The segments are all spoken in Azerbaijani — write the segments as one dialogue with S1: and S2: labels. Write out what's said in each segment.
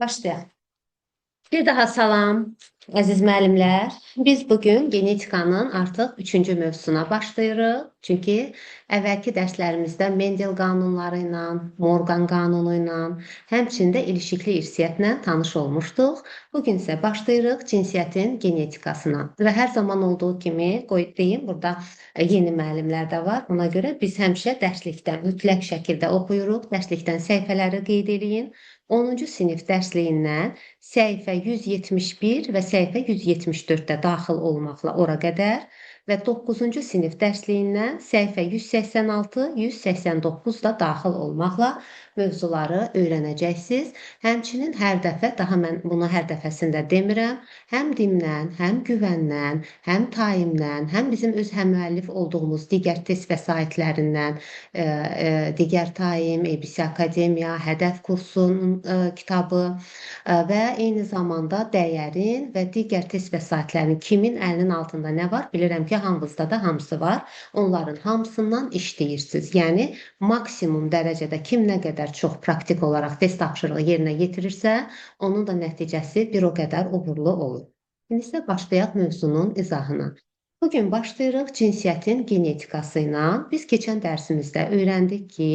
S1: Başlayaq. Bir daha salam, əziz müəllimlər. Biz bugün genetikanın artıq üçüncü mövzusuna başlayırıq. Çünki əvvəlki dərslərimizdə Mendel qanunları ilə, Morgan qanunu ilə, həmçinin də ilişikli irsiyyətlə tanış olmuşduq. Bugün isə başlayırıq cinsiyyətin genetikasına. Və hər zaman olduğu kimi, qoy deyim, burada yeni müəllimlər də var. Ona görə biz həmişə dərslikdən mütləq şəkildə oxuyuruq. Dərslikdən səhifələri qeyd eləyin. 10-cu sinif dərsliyindən səhifə 171 və səhifə 174-də daxil olmaqla ora qədər və 9-cu sinif dərsliyindən səhifə 186, 189 da daxil olmaqla mövzuları öyrənəcəksiniz. Həmçinin hər dəfə, daha mən bunu hər dəfəsində demirəm, həm DİM-dən, həm Güvəndən, həm Taimdən, həm bizim öz həmmüəllif olduğumuz digər test vəsaitlərindən, digər Taim, ABC Akademiya, Hədəf kursunun kitabı və eyni zamanda dəyərin və digər test vəsaitlərinin kimin əlinin altında nə var, bilirəm ki, hamınızda da hamısı var. Onların hamısından işləyirsiniz. Yəni maksimum dərəcədə kim nə qədər çox praktik olaraq test tapşırığı yerinə yetirirsə, onun da nəticəsi bir o qədər uğurlu olur. İndi isə başlayaq mövzunun izahına. Bugün başlayırıq cinsiyyətin genetikası ilə. Biz keçən dərsimizdə öyrəndik ki,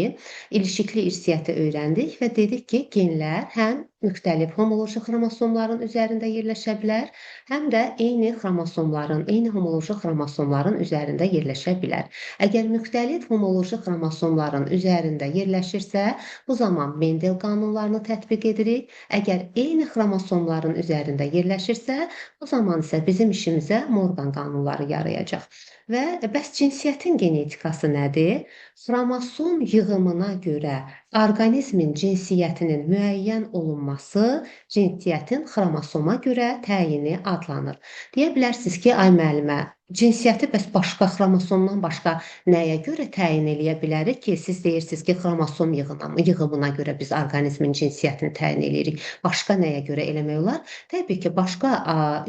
S1: ilişikli irsiyyəti öyrəndik və dedik ki, genlər həm müxtəlif homoloji xromosomların üzərində yerləşə bilər, həm də eyni xromosomların, eyni homoloji xromosomların üzərində yerləşə bilər. Əgər müxtəlif homoloji xromosomların üzərində yerləşirsə, bu zaman Mendel qanunlarını tətbiq edirik. Əgər eyni xromosomların üzərində yerləşirsə, bu zaman isə bizim işimizə Morgan qanunları yarayacaq. Və bəs cinsiyyətin genetikası nədir? Xromosom yığımına görə orqanizmin cinsiyyətinin müəyyən olunması cinsiyyətin xromosoma görə təyini adlanır. Deyə bilərsiniz ki, ay müəllimə, cinsiyyəti bəs başqa xromosomdan başqa nəyə görə təyin eləyə bilərik ki, siz deyirsiniz ki, xromosom yığımına görə biz orqanizmin cinsiyyətini təyin eləyirik. Başqa nəyə görə eləmək olar? Təbii ki, başqa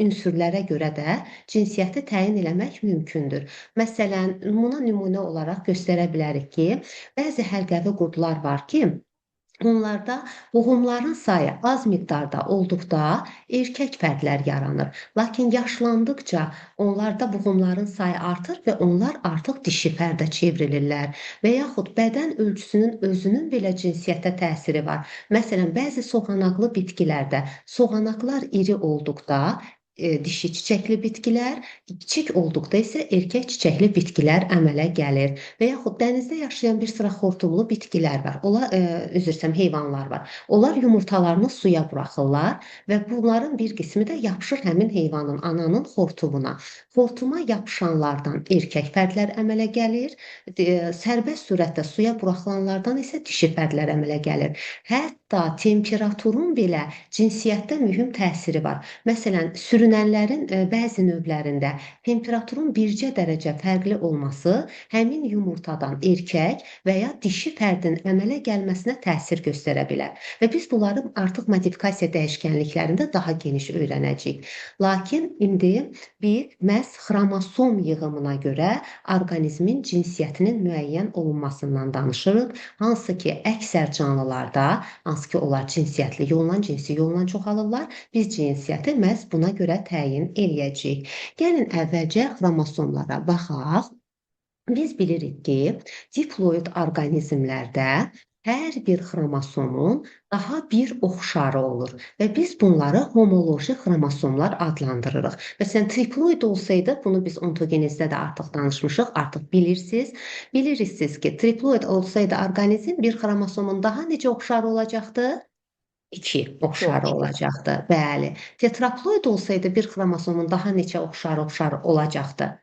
S1: ünsürlərə görə də cinsiyyəti təyin eləmək mümkündür. Məsələn, buna nümunə olaraq göstərə bilərik ki, bəzi həlqəvi qurdlar var ki, onlarda qohumların sayı az miqdarda olduqda erkək fərdlər yaranır. Lakin yaşlandıqca onlarda buğumların sayı artır və onlar artıq dişi fərdə çevrilirlər. Və yaxud bədən ölçüsünün özünün belə cinsiyyətə təsiri var. Məsələn, bəzi soğanaqlı bitkilərdə soğanaqlar iri olduqda dişi çiçəkli bitkilər, kiçik olduqda isə erkək çiçəkli bitkilər əmələ gəlir. Və yaxud dənizdə yaşayan bir sıra xortumlu bitkilər var. Onlar, üzr istəyirəm, heyvanlar var. Onlar yumurtalarını suya buraxırlar və bunların bir qismi də yapışır həmin heyvanın, ananın xortumuna. Xortuma yapışanlardan erkək fərdlər əmələ gəlir. Sərbəst surətdə suya buraxılanlardan isə dişi fərdlər əmələ gəlir. Hətta temperaturun belə cinsiyyətdə mühüm təsiri var. Məsələn, sürünənlərin bəzi növlərində temperaturun bircə dərəcə fərqli olması həmin yumurtadan erkək və ya dişi fərdin əmələ gəlməsinə təsir göstərə bilər. Və biz bunları artıq modifikasiya dəyişkənliklərində daha geniş öyrənəcəyik. Lakin indi biz məhz xromosom yığımına görə orqanizmin cinsiyyətinin müəyyən olunmasından danışırıq. Hansı ki, əksər canlılarda, hansı ki, onlar cinsiyyətli yolla, cinsi yolla çoxalırlar, biz cinsiyyəti məhz buna görə təyin eləyəcəyik. Gəlin əvvəlcə xromosomlara baxaq. Biz bilirik ki, diploid orqanizmlərdə hər bir xromosomun daha bir oxşarı olur və biz bunları homoloji xromosomlar adlandırırıq. Məsələn, triploid olsaydı, bunu biz ontogenezdə də artıq danışmışıq, artıq bilirsiniz. Bilirsiniz ki, triploid olsaydı orqanizm bir xromosomun daha necə oxşarı olacaqdı? 2 oxşarı olacaqdı. Bəli. Tetraploid olsaydı bir xromosomun daha neçə oxşarı olacaqdı?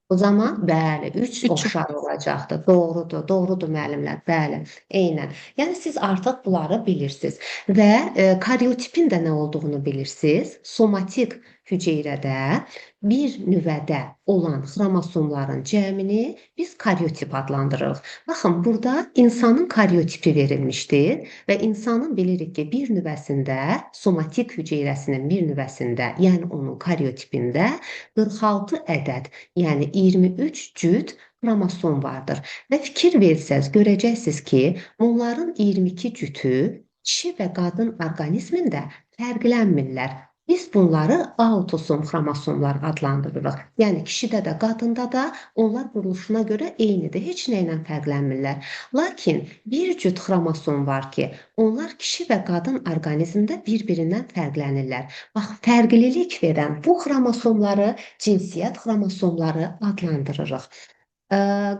S1: O zaman bəli, 3 oxşar olacaqdı. Doğrudur, doğrudur müəllimlər. Bəli, eynən. Yəni siz artıq bunları bilirsiniz və karyotipin də nə olduğunu bilirsiniz. Somatik hüceyrədə bir nüvədə olan xromosomların cəmini biz karyotip adlandırırıq. Baxın, burada insanın karyotipi verilmişdir və insanın bilirik ki, bir nüvəsində, somatik hüceyrəsinin bir nüvəsində, yəni onun karyotipində 46 ədəd, yəni 23 cüt xromosom vardır. Və fikir versəz, görəcəksiniz ki, bunların 22 cütü kişi və qadın orqanizmində fərqlənmirlər. Biz bunları autosom xromosomlar adlandırırıq. Yəni kişidə də, qadında da onlar quruluşuna görə eynidir, heç nə ilə fərqlənmirlər. Lakin bir cüt xromosom var ki, onlar kişi və qadın orqanizmdə bir-birindən fərqlənirlər. Bax, fərqlilik verən bu xromosomları cinsiyyət xromosomları adlandırırıq.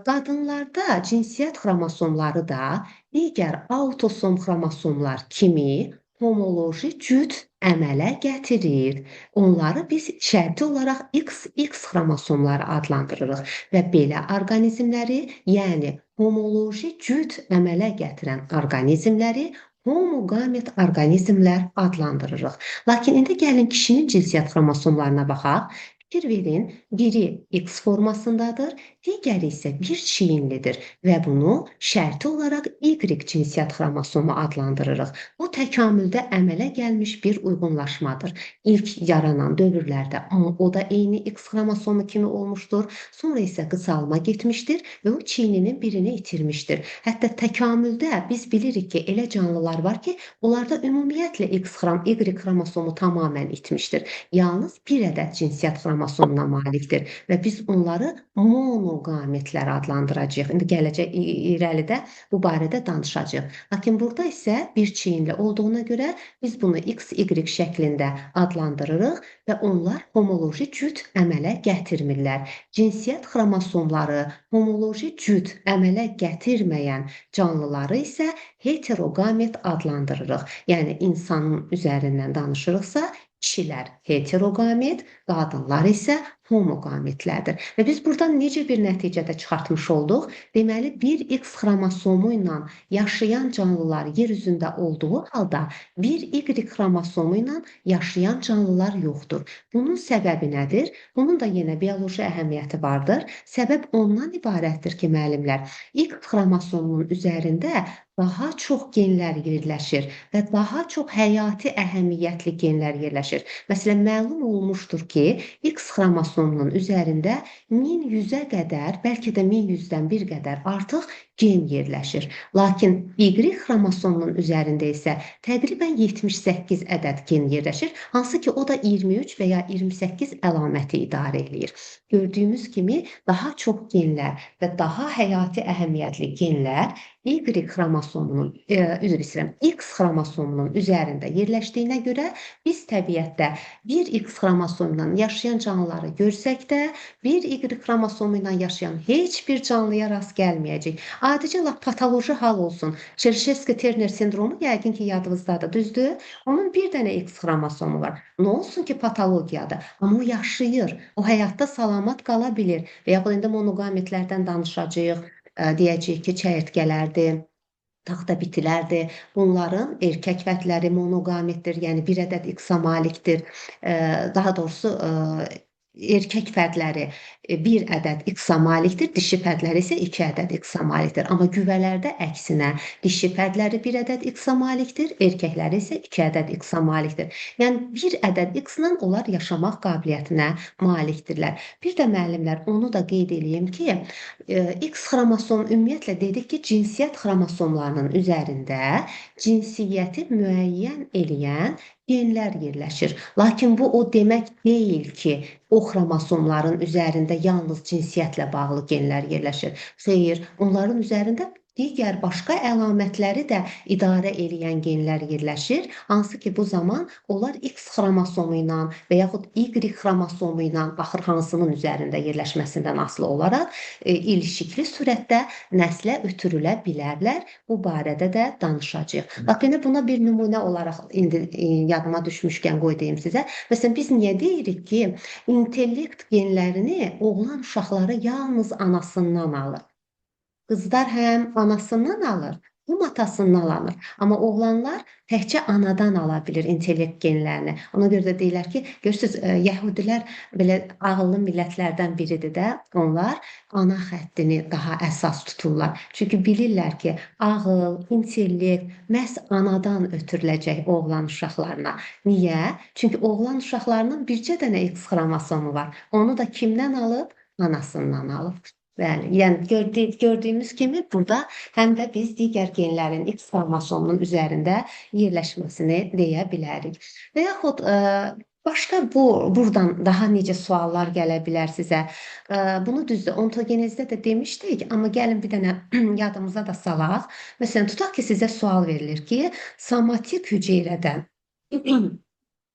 S1: Qadınlarda cinsiyyət xromosomları da digər autosom xromosomlar kimi homoloji cüt əmələ gətirir. Onları biz şərti olaraq XX xromosomları adlandırırıq və belə orqanizmləri, yəni homoloji cüt əmələ gətirən orqanizmləri homoqamet orqanizmlər adlandırırıq. Lakin indi gəlin kişinin cinsiyyət xromosomlarına baxaq. Fikir verin, biri X formasındadır, digəri isə bir çiyinlidir və bunu şərti olaraq Y cinsiyyət xromosomu adlandırırıq. Bu təkamüldə əmələ gəlmiş bir uyğunlaşmadır. İlk yaranan dövrlərdə o da eyni X xromosomu kimi olmuşdur. Sonra isə qısalma getmişdir və o çiyninin birini itirmişdir. Hətta təkamüldə biz bilirik ki, elə canlılar var ki, onlarda ümumiyyətlə Y xromosomu tamamilə itmişdir. Yalnız bir ədəd cinsiyyət xromosomuna malikdir və biz onları monoqametlər adlandıracağıq. İndi gələcək irəlidə bu barədə danışacağıq. Lakin burada isə bir çiyinli olduğuna görə biz bunu XY şəklində adlandırırıq və onlar homoloji cüt əmələ gətirmirlər. Cinsiyyət xromosomları homoloji cüt əmələ gətirməyən canlıları isə heteroqamet adlandırırıq. Yəni insanın üzərindən danışırıqsa, kişilər heteroqamet, qadınlar isə homoqametlərdir. Və biz buradan necə bir nəticədə çıxartmış olduq? Deməli, bir X xromosomu ilə yaşayan canlılar yer üzündə olduğu halda bir Y xromosomu ilə yaşayan canlılar yoxdur. Bunun səbəbi nədir? Bunun da yenə bioloji əhəmiyyəti vardır. Səbəb ondan ibarətdir ki, müəllimlər, X xromosomunun üzərində daha çox genlər yerləşir və daha çox həyati əhəmiyyətli genlər yerləşir. Məsələn, məlum olmuşdur ki, X xromosomunun üzərində 1100-ə qədər, bəlkə də 1100-dən bir qədər artıq gen yerləşir. Lakin Y xromosomunun üzərində isə təqribən 78 ədəd gen yerləşir, hansı ki, o da 23 və ya 28 əlaməti idarə eləyir. Gördüyümüz kimi, daha çox genlər və daha həyati əhəmiyyətli genlər Y xromosomunun, üzr istəyirəm, X xromosomunun üzərində yerləşdiyinə görə biz təbiətdə bir X xromosomu ilə yaşayan canlıları görsək də, bir Y xromosomu ilə yaşayan heç bir canlıya rast gəlməyəcək. Adicə lap patoloji hal olsun. Çerşevski-Terner sindromu yəqin ki, yadınızdadır, düzdür? Onun bir dənə X xromosomu var. Nə olsun ki, patologiyadır, amma o yaşayır, o həyatda salamat qala bilir. Və yaxud indi monoqametlərdən danışacağıq, deyəcəyik ki, çəyirtkələrdir, taxta bitilərdir. Bunların erkək fərdləri monoqametdir, yəni bir ədəd X-a malikdir. Daha doğrusu, erkək fərdləri bir ədəd X-a malikdir, dişi fərdləri isə 2 ədəd X-a malikdir. Amma güvələrdə əksinə, dişi fərdləri bir ədəd X-a malikdir, erkəkləri isə 2 ədəd X-a malikdir. Yəni bir ədəd X-la onlar yaşamaq qabiliyyətinə malikdirlər. Bir də müəllimlər, onu da qeyd eləyim ki, X xromosom ümumiyyətlə dedik ki, cinsiyyət xromosomlarının üzərində cinsiyyəti müəyyən eləyən genlər yerləşir. Lakin bu o demək deyil ki, o xromosomların üzərində yalnız cinsiyyətlə bağlı genlər yerləşir. Xeyr, onların üzərində digər başqa əlamətləri də idarə eləyən genlər yerləşir. Hansı ki, bu zaman onlar X xromosomu ilə və yaxud Y xromosomu ilə, baxır hansının üzərində yerləşməsindən asılı olaraq ilişikli sürətdə nəslə ötürülə bilərlər. Bu barədə də danışacağıq. Bax, yenə buna bir nümunə olaraq indi yadıma düşmüşkən qoy deyim sizə. Məsələn, biz niyə deyirik ki, intellekt genlərini oğlan uşaqları yalnız anasından alır? Qızlar həm anasından alır, həm atasından alır. Amma oğlanlar təkcə anadan ala bilir intellekt genlərini. Ona görə də deyirlər ki, görürsünüz, yəhudilər belə ağıllı millətlərdən biridir də, onlar ana xəttini daha əsas tuturlar. Çünki bilirlər ki, ağıl, intellekt məhz anadan ötürüləcək oğlan uşaqlarına. Niyə? Çünki oğlan uşaqlarının bircə dənə X xromosomu var. Onu da kimdən alıb? Anasından alıb. Bəli, yəni gördüyümüz kimi burada həm də biz digər genlərin X xromosomunun üzərində yerləşməsini deyə bilərik. Və yaxud başqa buradan daha necə suallar gələ bilər sizə. Bunu düzdür, ontogenezdə də demişdik, amma gəlin bir dənə yadımıza da salaq. Məsələn, tutaq ki, sizə sual verilir ki, somatik hüceyrədə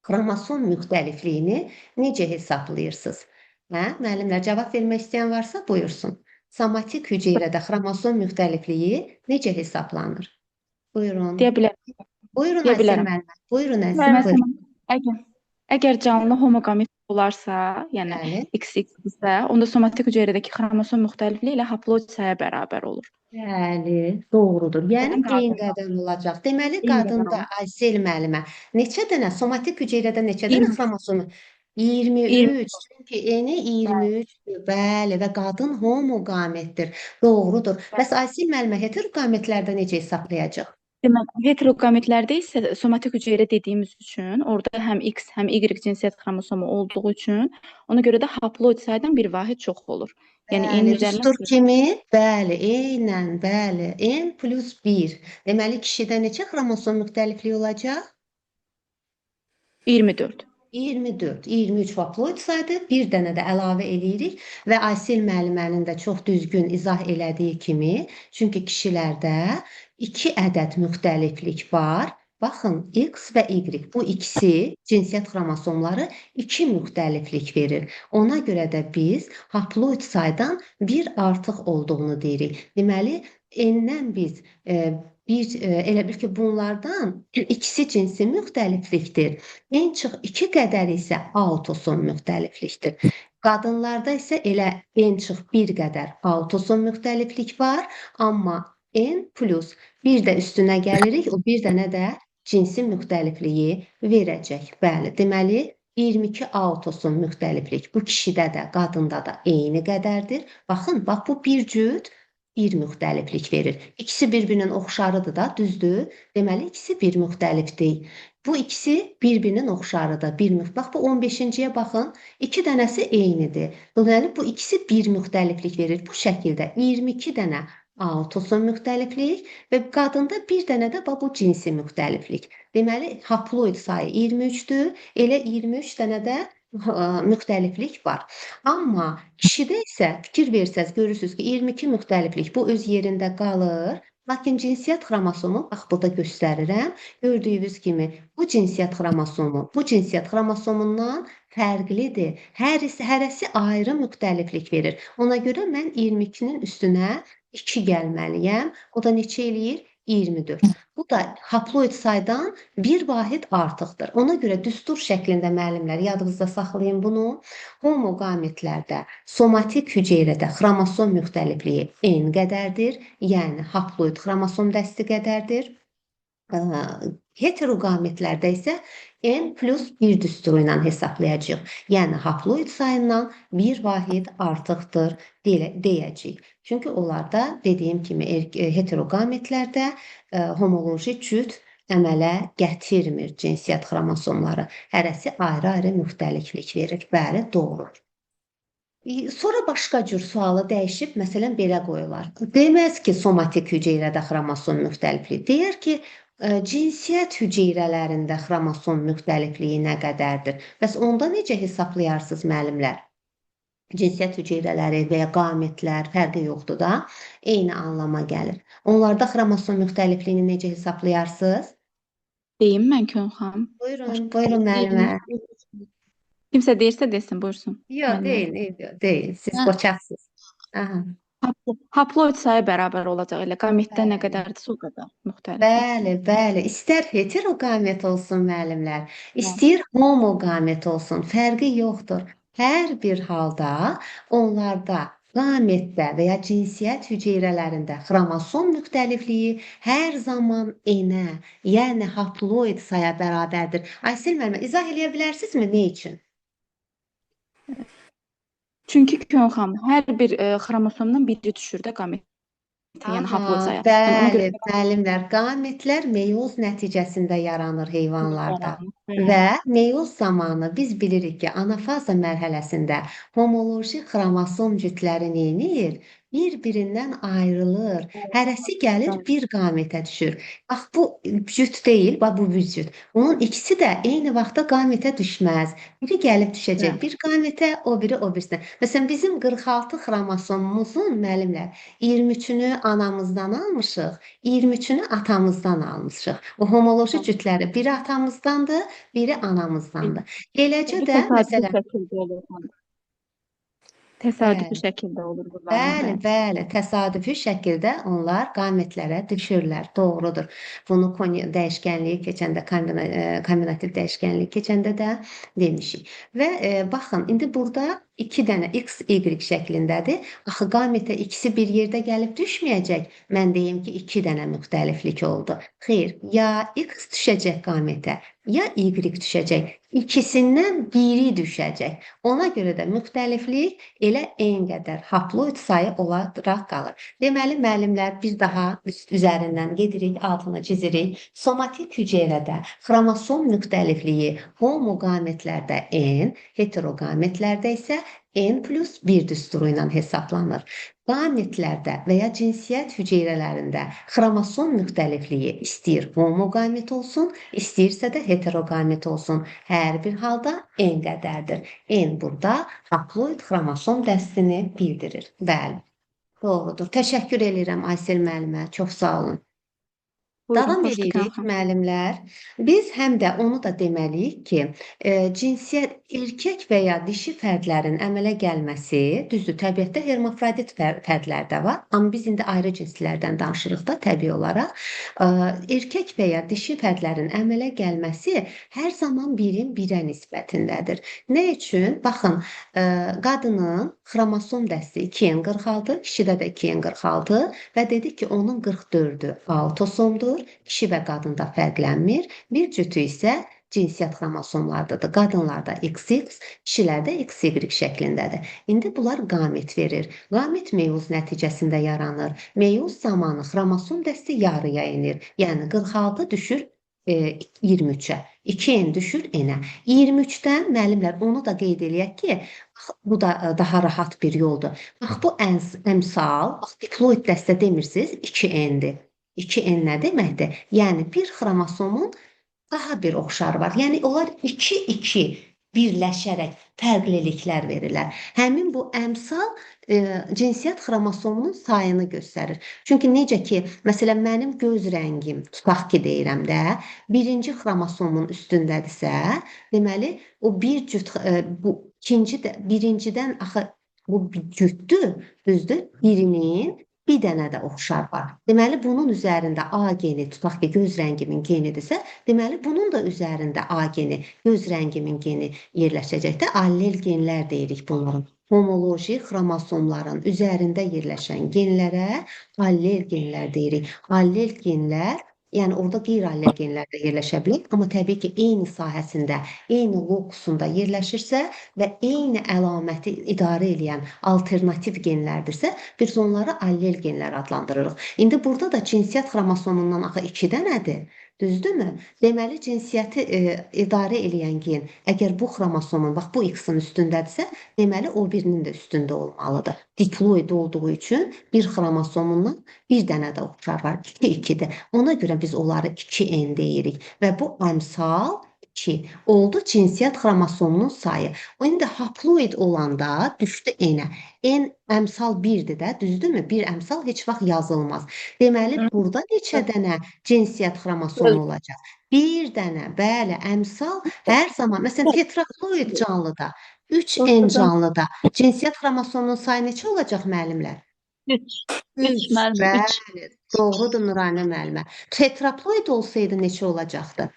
S1: xromosom müxtəlifliyini necə hesablayırsınız? Hə, müəllimlər, cavab vermək istəyən varsa buyursun. Somatik hüceyrədə xromosom müxtəlifliyi necə hesablanır? Buyurun.
S2: Deyə bilərəm.
S1: Buyurun
S2: Deyə
S1: Aysel
S2: bilərəm.
S1: müəllimə. Buyurun əzizim,
S2: Məsələn,
S1: buyurun.
S2: əgər canlı homoqamet olarsa, yəni
S1: Bəli.
S2: XX isə, onda somatik hüceyrədəki xromosom müxtəlifliyi ilə haploid saya bərabər olur.
S1: Bəli, doğrudur. Yəni
S2: Yəni
S1: eyni
S2: qadında.
S1: qədər olacaq. Deməli,
S2: Eyni qədər
S1: qadında
S2: olur.
S1: Aysel müəllimə neçə dənə somatik hüceyrədə neçə dənə
S2: 20.
S1: xromosom?
S2: 20.
S1: 23. Çünki eni 23-dür. Bəli, və qadın homoqametdir. Doğrudur. Bəs Aysel müəllimə heteroqametlərdə necə hesablayacaq?
S2: Deməli, heteroqametlərdə isə somatik hüceyrə dediyimiz üçün orada həm X, həm Y cinsiyyət xromosomu olduğu üçün ona görə də haploid saydan bir vahid çox olur. Yəni
S1: Bəli,
S2: N-in üzərinə
S1: düstur kimi, bəli, eynən, bəli, N plus 1. Deməli, kişidə neçə xromosom müxtəlifliyi olacaq?
S2: 24.
S1: 24, 23 haploid saydı, bir dənə də əlavə eləyirik və Aysel müəllimənin də çox düzgün izah elədiyi kimi, çünki kişilərdə 2 ədəd müxtəliflik var. Baxın, X və Y, bu ikisi cinsiyyət xromosomları 2 müxtəliflik verir. Ona görə də biz haploid saydan bir artıq olduğunu deyirik. Deməli, N-dən biz elə bil ki, bunlardan ikisi cinsi müxtəliflikdir. N çıx 2 qədər isə autosom müxtəliflikdir. Qadınlarda isə elə N çıx 1 qədər autosom müxtəliflik var, amma N plus bir də üstünə gəlirik, o bir dənə də cinsi müxtəlifliyi verəcək. Bəli, deməli, 22 autosom müxtəliflik bu kişidə də, qadında da eyni qədərdir. Baxın, bax bu bir cüt bir müxtəliflik verir. İkisi bir-birinin oxşarıdır da, düzdür? Deməli, ikisi bir müxtəlif deyil. Bu ikisi bir-birinin oxşarıdır. Bax, bu 15-ciyə baxın, 2 dənəsi eynidir. Deməli, bu ikisi bir müxtəliflik verir. Bu şəkildə 22 dənə autosom müxtəliflik və qadında bir dənə də bax bu cinsi müxtəliflik. Deməli, haploid sayı 23-dür. Elə 23 dənə də müxtəliflik var. Amma kişidə isə fikir versəz görürsünüz ki, 22 müxtəliflik bu öz yerində qalır. Lakin cinsiyyət xromosomu, bax burada göstərirəm. Gördüyünüz kimi bu cinsiyyət xromosomu, bu cinsiyyət xromosomundan fərqlidir. Hərəsi ayrı müxtəliflik verir. Ona görə mən 22-nin üstünə 2 gəlməliyəm. O da neçə eləyir? 24. Bu da haploid saydan bir vahid artıqdır. Ona görə düstur şəklində müəllimlər yadınızda saxlayın bunu. Homoqametlərdə somatik hüceyrədə xromosom müxtəlifliyi N qədərdir. Yəni haploid xromosom dəsti qədərdir. Heteroqametlərdə isə N plus 1 düsturu ilə hesablayacağıq. Yəni haploid sayından bir vahid artıqdır deyəcəyik. Çünki onlarda dediyim kimi heteroqametlərdə homoloji cüt əmələ gətirmir cinsiyyət xromosomları. Hərəsi ayrı-ayrı müxtəliflik verir. Bəli, doğru. Sonra başqa cür sualı dəyişib, məsələn, belə qoyurlar. Deməz ki, somatik hüceyrədə xromosom müxtəlifliyi. Deyər ki, cinsiyyət hüceyrələrində xromosom müxtəlifliyi nə qədərdir? Bəs onda necə hesaplayarsınız müəllimlər? Cinsiyyət hüceyrələri və ya qametlər fərqi yoxdur da, eyni anlama gəlir. Onlarda xromosom müxtəlifliyini necə hesaplayarsınız?
S2: Deyim mən Könül xanım.
S1: Buyurun, buyurun müəllimə.
S2: Kimsə deyirsə desin, buyursun.
S1: Yox,
S2: Müəllimə.
S1: deyin, deyin. Siz
S2: Hə.
S1: qoçaqsınız. Aha.
S2: Haploid sayı bərabər olacaq. Elə qametdə nə
S1: Bəli.
S2: qədərdirsə o qədər müxtəliflik.
S1: Bəli, bəli. İstər heteroqamet olsun müəllimlər,
S2: Bəli.
S1: istəyir homoqamet olsun, fərqi yoxdur. Hər bir halda onlarda qametdə və ya cinsiyyət hüceyrələrində xromosom müxtəlifliyi hər zaman N-ə, yəni haploid saya bərabərdir. Aysel müəllimə, izah eləyə bilərsinizmi nə üçün?
S2: Çünki Könül xanım, hər bir xromosomdan biri düşür də qametdə. yəni haploid
S1: Aha,
S2: saya. Yəni ona görə
S1: bəli, müəllimlər, qametlər meyoz nəticəsində yaranır heyvanlarda.
S2: yaranır. Bəli,
S1: Və meyoz zamanı biz bilirik ki, anafaza mərhələsində homoloji xromosom cütləri neynir? Bir-birindən ayrılır. Hərəsi gəlir
S2: bəli,
S1: bir qametə düşür. Bax bu cüt deyil, bax bu bir cüt. Bunun ikisi də eyni vaxtda qametə düşməz. Biri gəlib düşəcək
S2: bəli.
S1: bir qametə, o biri o birisinə. Məsələn, bizim 46 xromosomumuzun müəllimlər 23-ünü anamızdan almışıq, 23-ünü atamızdan almışıq. Bu homoloji cütləri biri atamızdandır, biri anamızdandır. Eləcə
S2: Bu
S1: də
S2: təsadüfi
S1: məsələn,
S2: şəkildə olur. Təsadüfi
S1: bəli.
S2: şəkildə olur bu amma
S1: Bəli,
S2: bəli.
S1: bəli, təsadüfi şəkildə onlar qametlərə düşürlər. Doğrudur. Bunu dəyişkənliyi keçəndə, kombinativ dəyişkənliyi keçəndə də demişik. Və baxın, indi burada 2 dənə X, Y şəklindədir. Axı qametə ikisi bir yerdə gəlib düşməyəcək. Mən deyim ki, 2 dənə müxtəliflik oldu. Xeyr, ya X düşəcək qametə, ya Y düşəcək. İkisindən biri düşəcək. Ona görə də müxtəliflik elə n qədər haploid sayı olaraq qalır. Deməli, müəllimlər, bir daha üzərindən gedirik, altını çizirik. Somatik hüceyrədə xromosom müxtəlifliyi homoqametlərdə n, heteroqametlərdə isə n plus 1 düsturu ilə hesablanır. Qametlərdə və ya cinsiyyət hüceyrələrində xromosom müxtəlifliyi istəyir homoqamet olsun, istəyirsə də heteroqamet olsun. Hər bir halda n qədərdir. N burada haploid xromosom dəstini bildirir. Bəli, doğrudur. Təşəkkür eləyirəm Aysel müəllimə. Çox sağ olun.
S2: Buyurun,
S1: Davam
S2: xoş
S1: edirik
S2: xanım.
S1: müəllimlər. Biz həm də onu da deməliyik ki, cinsiyyət erkək və ya dişi fərdlərin əmələ gəlməsi, düzdür, təbiətdə hermafrodit fərdlər də var, amma biz indi ayrı cinslərdən danışırıq da təbii olaraq. Erkək və ya dişi fərdlərin əmələ gəlməsi hər zaman birin birə nisbətindədir. Nə üçün? Baxın, qadının xromosom dəsti 2N46, kişidə də 2N46 və dedik ki, onun 44-ü autosomdur. Kişi və qadında fərqlənmir. Bir cütü isə cinsiyyət xromosomlardadır. Qadınlarda XX, kişilərdə XY şəklindədir. İndi bunlar qamet verir. Qamet meyoz nəticəsində yaranır. Meyoz zamanı xromosom dəsti yarıya enir. Yəni 46 düşür 23-ə. 2N düşür N-ə. 23-dən müəllimlər onu da qeyd eləyək ki, bax, bu da daha rahat bir yoldur. Bax, bu əmsal, bax, diploid dəstə demirsiz, 2N-dir. 2N nə deməkdir? Yəni bir xromosomun daha bir oxşarı var. Yəni onlar 2-2 birləşərək fərqliliklər verirlər. Həmin bu əmsal cinsiyyət xromosomunun sayını göstərir. Çünki necə ki, məsələn, mənim göz rəngim, tutaq ki, deyirəm də, birinci xromosomun üstündədirsə, deməli, o bir cüt, bu ikinci də, birincidən axı bu bir cütdür, düzdür? Birinin bir dənə də oxşar var. Deməli, bunun üzərində A geni, tutaq ki, göz rəngimin genidirsə, deməli, bunun da üzərində A geni, göz rəngimin geni yerləşəcək də. Allel genlər deyirik bunların. Homoloji xromosomların üzərində yerləşən genlərə allel genlər deyirik. Allel genlər, yəni orada qeyri-allel genlər də yerləşə bilir, amma təbii ki, eyni sahəsində, eyni lokusunda yerləşirsə və eyni əlaməti idarə eləyən alternativ genlərdirsə, biz onları allel genlər adlandırırıq. İndi burada da cinsiyyət xromosomundan axı 2 dənədir, düzdürmü? Deməli, cinsiyyəti idarə eləyən gen, əgər bu xromosomun, bax bu X-in üstündədirsə, deməli, o birinin də üstündə olmalıdır. Diploid olduğu üçün bir xromosomundan bir dənə də oxşar var, 2-2-dir. Ona görə biz onları 2N deyirik və bu əmsal 2 oldu cinsiyyət xromosomunun sayı. O indi haploid olanda düşdü N-ə. N əmsal 1-dir də, düzdürmü? Bir əmsal heç vaxt yazılmaz. Deməli, burada neçə dənə cinsiyyət xromosomu olacaq? Bir dənə, bəli, əmsal hər zaman, məsələn, tetraploid canlıda, 3N canlıda cinsiyyət xromosomunun sayı neçə olacaq müəllimlər?
S3: 3. 3
S1: 3,
S3: müəllim, 3.
S1: bəli, doğrudur Nuranə müəllimə. Tetraploid olsaydı neçə olacaqdı?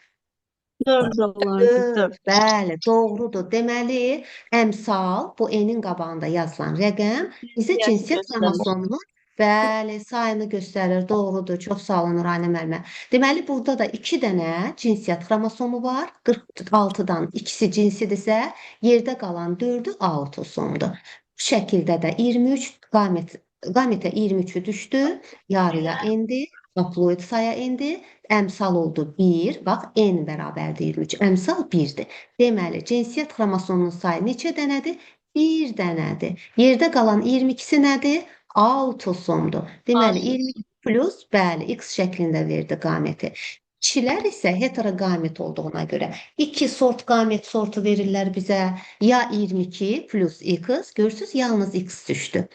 S3: 4 olardı,
S1: 4,
S3: 4.
S1: bəli, doğrudur. Deməli, əmsal, bu N-in qabağında yazılan rəqəm bizə
S3: Cinsiyyəti
S1: cinsiyyət
S3: göstərir.
S1: xromosomunun, bəli, sayını göstərir. Doğrudur. Çox sağ olun Nuranə müəllimə. Deməli, burada da 2 dənə cinsiyyət xromosomu var. 46-dan ikisi cinsidirsə, yerdə qalan 4-ü autosomdur. Bu şəkildə də 23 qamet Qametə 23-ü düşdü, yarıya endi, haploid saya endi, əmsal oldu 1, bax N bərabərdir 23, əmsal 1-dir. Deməli, cinsiyyət xromosomunun sayı neçə dənədir? 1 dənədir. Yerdə qalan 22-si nədir? Autosomdur. Deməli, 22 plus, bəli, X şəklində verdi qameti. Kişilər isə heteroqamet olduğuna görə 2 sort qamet sortu verirlər bizə. Ya 22 plus X, görürsünüz, yalnız X düşdü.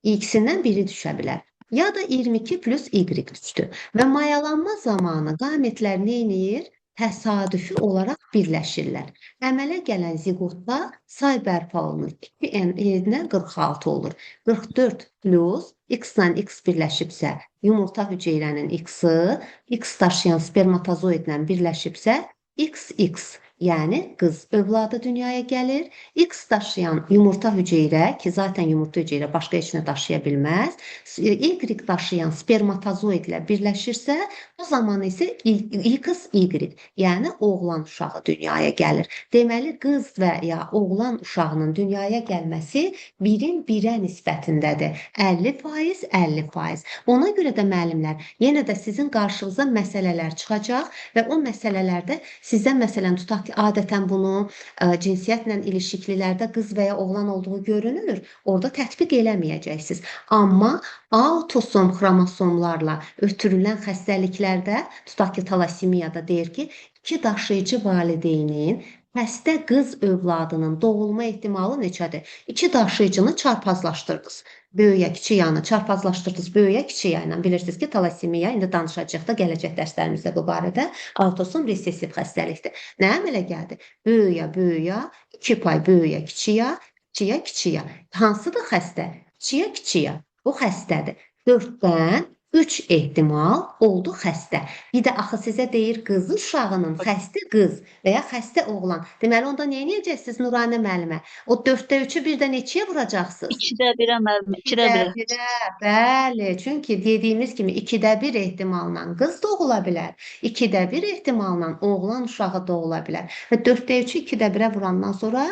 S1: X-indən biri düşə bilər. Ya da 22 plus Y düşdü. Və mayalanma zamanı qametlər nə edir? Təsadüfi olaraq birləşirlər. Əmələ gələn ziqotda say bərpa olunur. 2N yerinə 46 olur. 44 plus X-la X birləşibsə, yumurta hüceyrənin X-i, X daşıyan spermatozoidlə birləşibsə, XX, yəni qız övladı dünyaya gəlir. X daşıyan yumurta hüceyrə, ki zaten yumurta hüceyrə başqa heç nə daşıya bilməz, Y daşıyan spermatozoidlə birləşirsə, o zaman isə XY, yəni oğlan uşağı dünyaya gəlir. Deməli, qız və ya oğlan uşağının dünyaya gəlməsi birin birə nisbətindədir. 50%, 50%. Ona görə də müəllimlər, yenə də sizin qarşınıza məsələlər çıxacaq və o məsələlərdə sizə məsələn tutaq ki, adətən bunu cinsiyyətlə ilişiklilərdə qız və ya oğlan olduğu görünür, orada tətbiq eləməyəcəksiniz. Amma autosom xromosomlarla ötürülən xəstəliklərdə, tutaq ki, talasemiyada deyir ki, iki daşıyıcı valideynin xəstə qız övladının doğulma ehtimalı neçədir? İki daşıyıcını çarpazlaşdırdınız. Böyüyə, kiçik yanı çarpazlaşdırdınız, böyüyə, kiçik ilə. Bilirsiniz ki, talasemiya, indi danışacağıq da gələcək dərslərimizdə bu barədə, autosom resessiv xəstəlikdir. Nə əmələ gəldi? Böyüyə, böyüyə, iki pay böyüyə, kiçiyə, kiçiyə, kiçiyə. Hansıdır xəstə? Kiçiyə, kiçiyə. Bu xəstədir. 4-dən 3 ehtimal oldu xəstə. Bir də axı sizə deyir qız uşağının xəstə qız və ya xəstə oğlan. Deməli onda nə edəcəksiniz Nuranə müəllimə? O 4-də 3-ü bir də neçəyə vuracaqsınız?
S3: 2-də 1-ə müəllimə, 2-də 1-ə.
S1: 2-də 1-ə, bəli. Çünki dediyimiz kimi 2-də 1 ehtimalla qız doğula bilər. 2-də 1 ehtimalla oğlan uşağı doğula bilər. Və 4-də 3-ü 2-də 1-ə vurandan sonra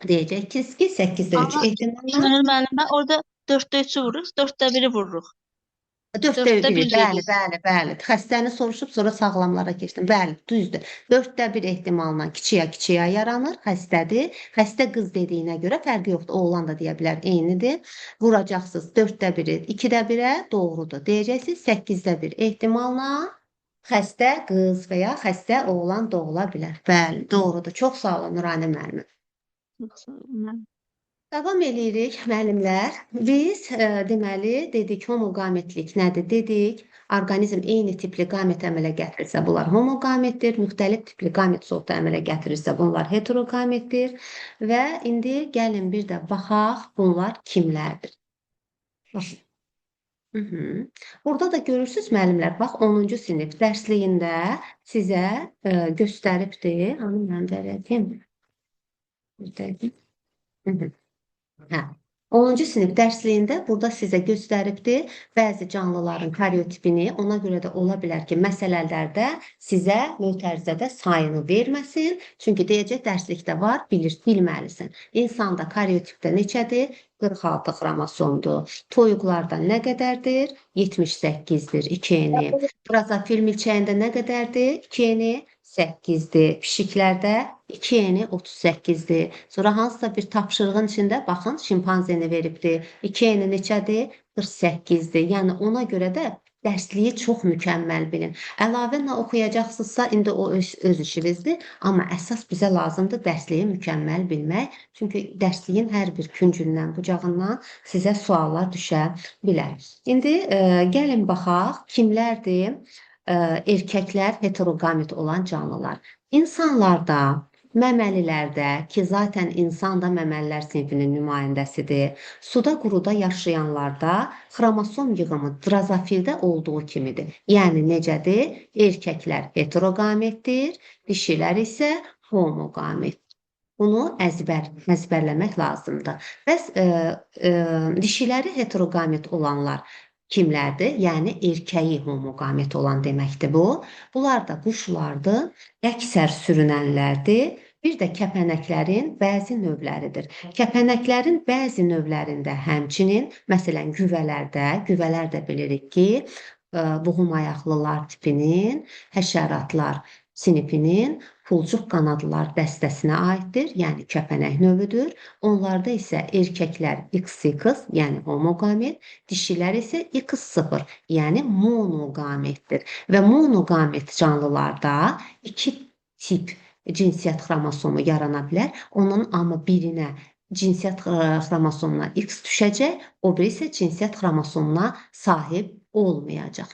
S1: deyəcəksiniz ki, 8-də 3
S3: Amma
S1: ehtimalla.
S3: Könül müəllimə, orada 4-də 3-ü vururuq, 4-də 1-i vururuq.
S1: 4-də
S3: 4-də
S1: 1-i,
S3: 1
S1: bəli,
S3: dedik.
S1: bəli, bəli. Xəstəni soruşub sonra sağlamlara keçdim. Bəli, düzdür. 4-də 1 ehtimalla kiçiyə kiçiyə yaranır, xəstədir. Xəstə qız dediyinə görə fərqi yoxdur. Oğlan da deyə bilər, eynidir. Vuracaqsınız 4-də 1-i 2-də 1-ə, doğrudur. Deyəcəksiniz 8-də 1 ehtimalla xəstə qız və ya xəstə oğlan doğula bilər. Bəli, doğrudur. Çox sağ olun Nuranə müəllimə.
S3: Çox sağ olun müəllim.
S1: Davam eləyirik müəllimlər. Biz deməli dedik homoqametlik nədir dedik. Orqanizm eyni tipli qamet əmələ gətirirsə bunlar homoqametdir, müxtəlif tipli qamet sortu əmələ gətirirsə bunlar heteroqametdir. Və indi gəlin bir də baxaq bunlar kimlərdir. Baxın. Burada da görürsünüz müəllimlər, bax 10-cu sinif dərsliyində sizə göstəribdir. Onu mən verəcəyim. Bir dəqiqə. Hə. 10-cu sinif dərsliyində burada sizə göstəribdir bəzi canlıların karyotipini. Ona görə də ola bilər ki, məsələlərdə sizə mötərizədə sayını verməsin. Çünki deyəcək dərslikdə var, bilməlisin. İnsanda karyotipdə neçədir? 46 xromosomdur. Toyuqlarda nə qədərdir? 78-dir, 2N. Drozofil milçəyində nə qədərdir? 2N 8-dir. Pişiklərdə 2N 38-dir. Sonra hansısa bir tapşırığın içində baxın şimpanzeni veribdir. 2N neçədir? 48-dir. Yəni ona görə də dərsliyi çox mükəmməl bilin. Əlavə nə oxuyacaqsınızsa, indi o öz işinizdir. Amma əsas bizə lazımdır dərsliyi mükəmməl bilmək. Çünki dərsliyin hər bir küncündən, bucağından sizə suallar düşə bilər. İndi gəlin baxaq kimlərdir erkəklər heteroqamet olan canlılar. İnsanlarda, məməlilərdə ki, zaten insan da məməlilər sinfinin nümayəndəsidir. Suda, quruda yaşayanlarda xromosom yığımı drozofildə olduğu kimidir. Yəni necədir? Erkəklər heteroqametdir, dişilər isə homoqametdir. Bunu əzbərləmək lazımdır. Bəs dişiləri heteroqamet olanlar kimlərdir? Yəni erkəyi homoqamet olan deməkdir bu. Bunlar da quşlardır, əksər sürünənlərdir. Bir də kəpənəklərin bəzi növləridir. Kəpənəklərin bəzi növlərində həmçinin, məsələn, güvələrdə, güvələr də bilirik ki, buğum ayaqlılar tipinin, həşəratlar sinifinin pulcuq qanadlılar dəstəsinə aiddir, yəni kəpənək növüdür. Onlarda isə erkəklər XX, yəni homoqamet, dişilər isə X0, yəni monoqametdir. Və monoqamet canlılarda iki tip cinsiyyət xromosomu yarana bilər. Onun amma birinə cinsiyyət xromosomuna X düşəcək, o biri isə cinsiyyət xromosomuna sahib olmayacaq.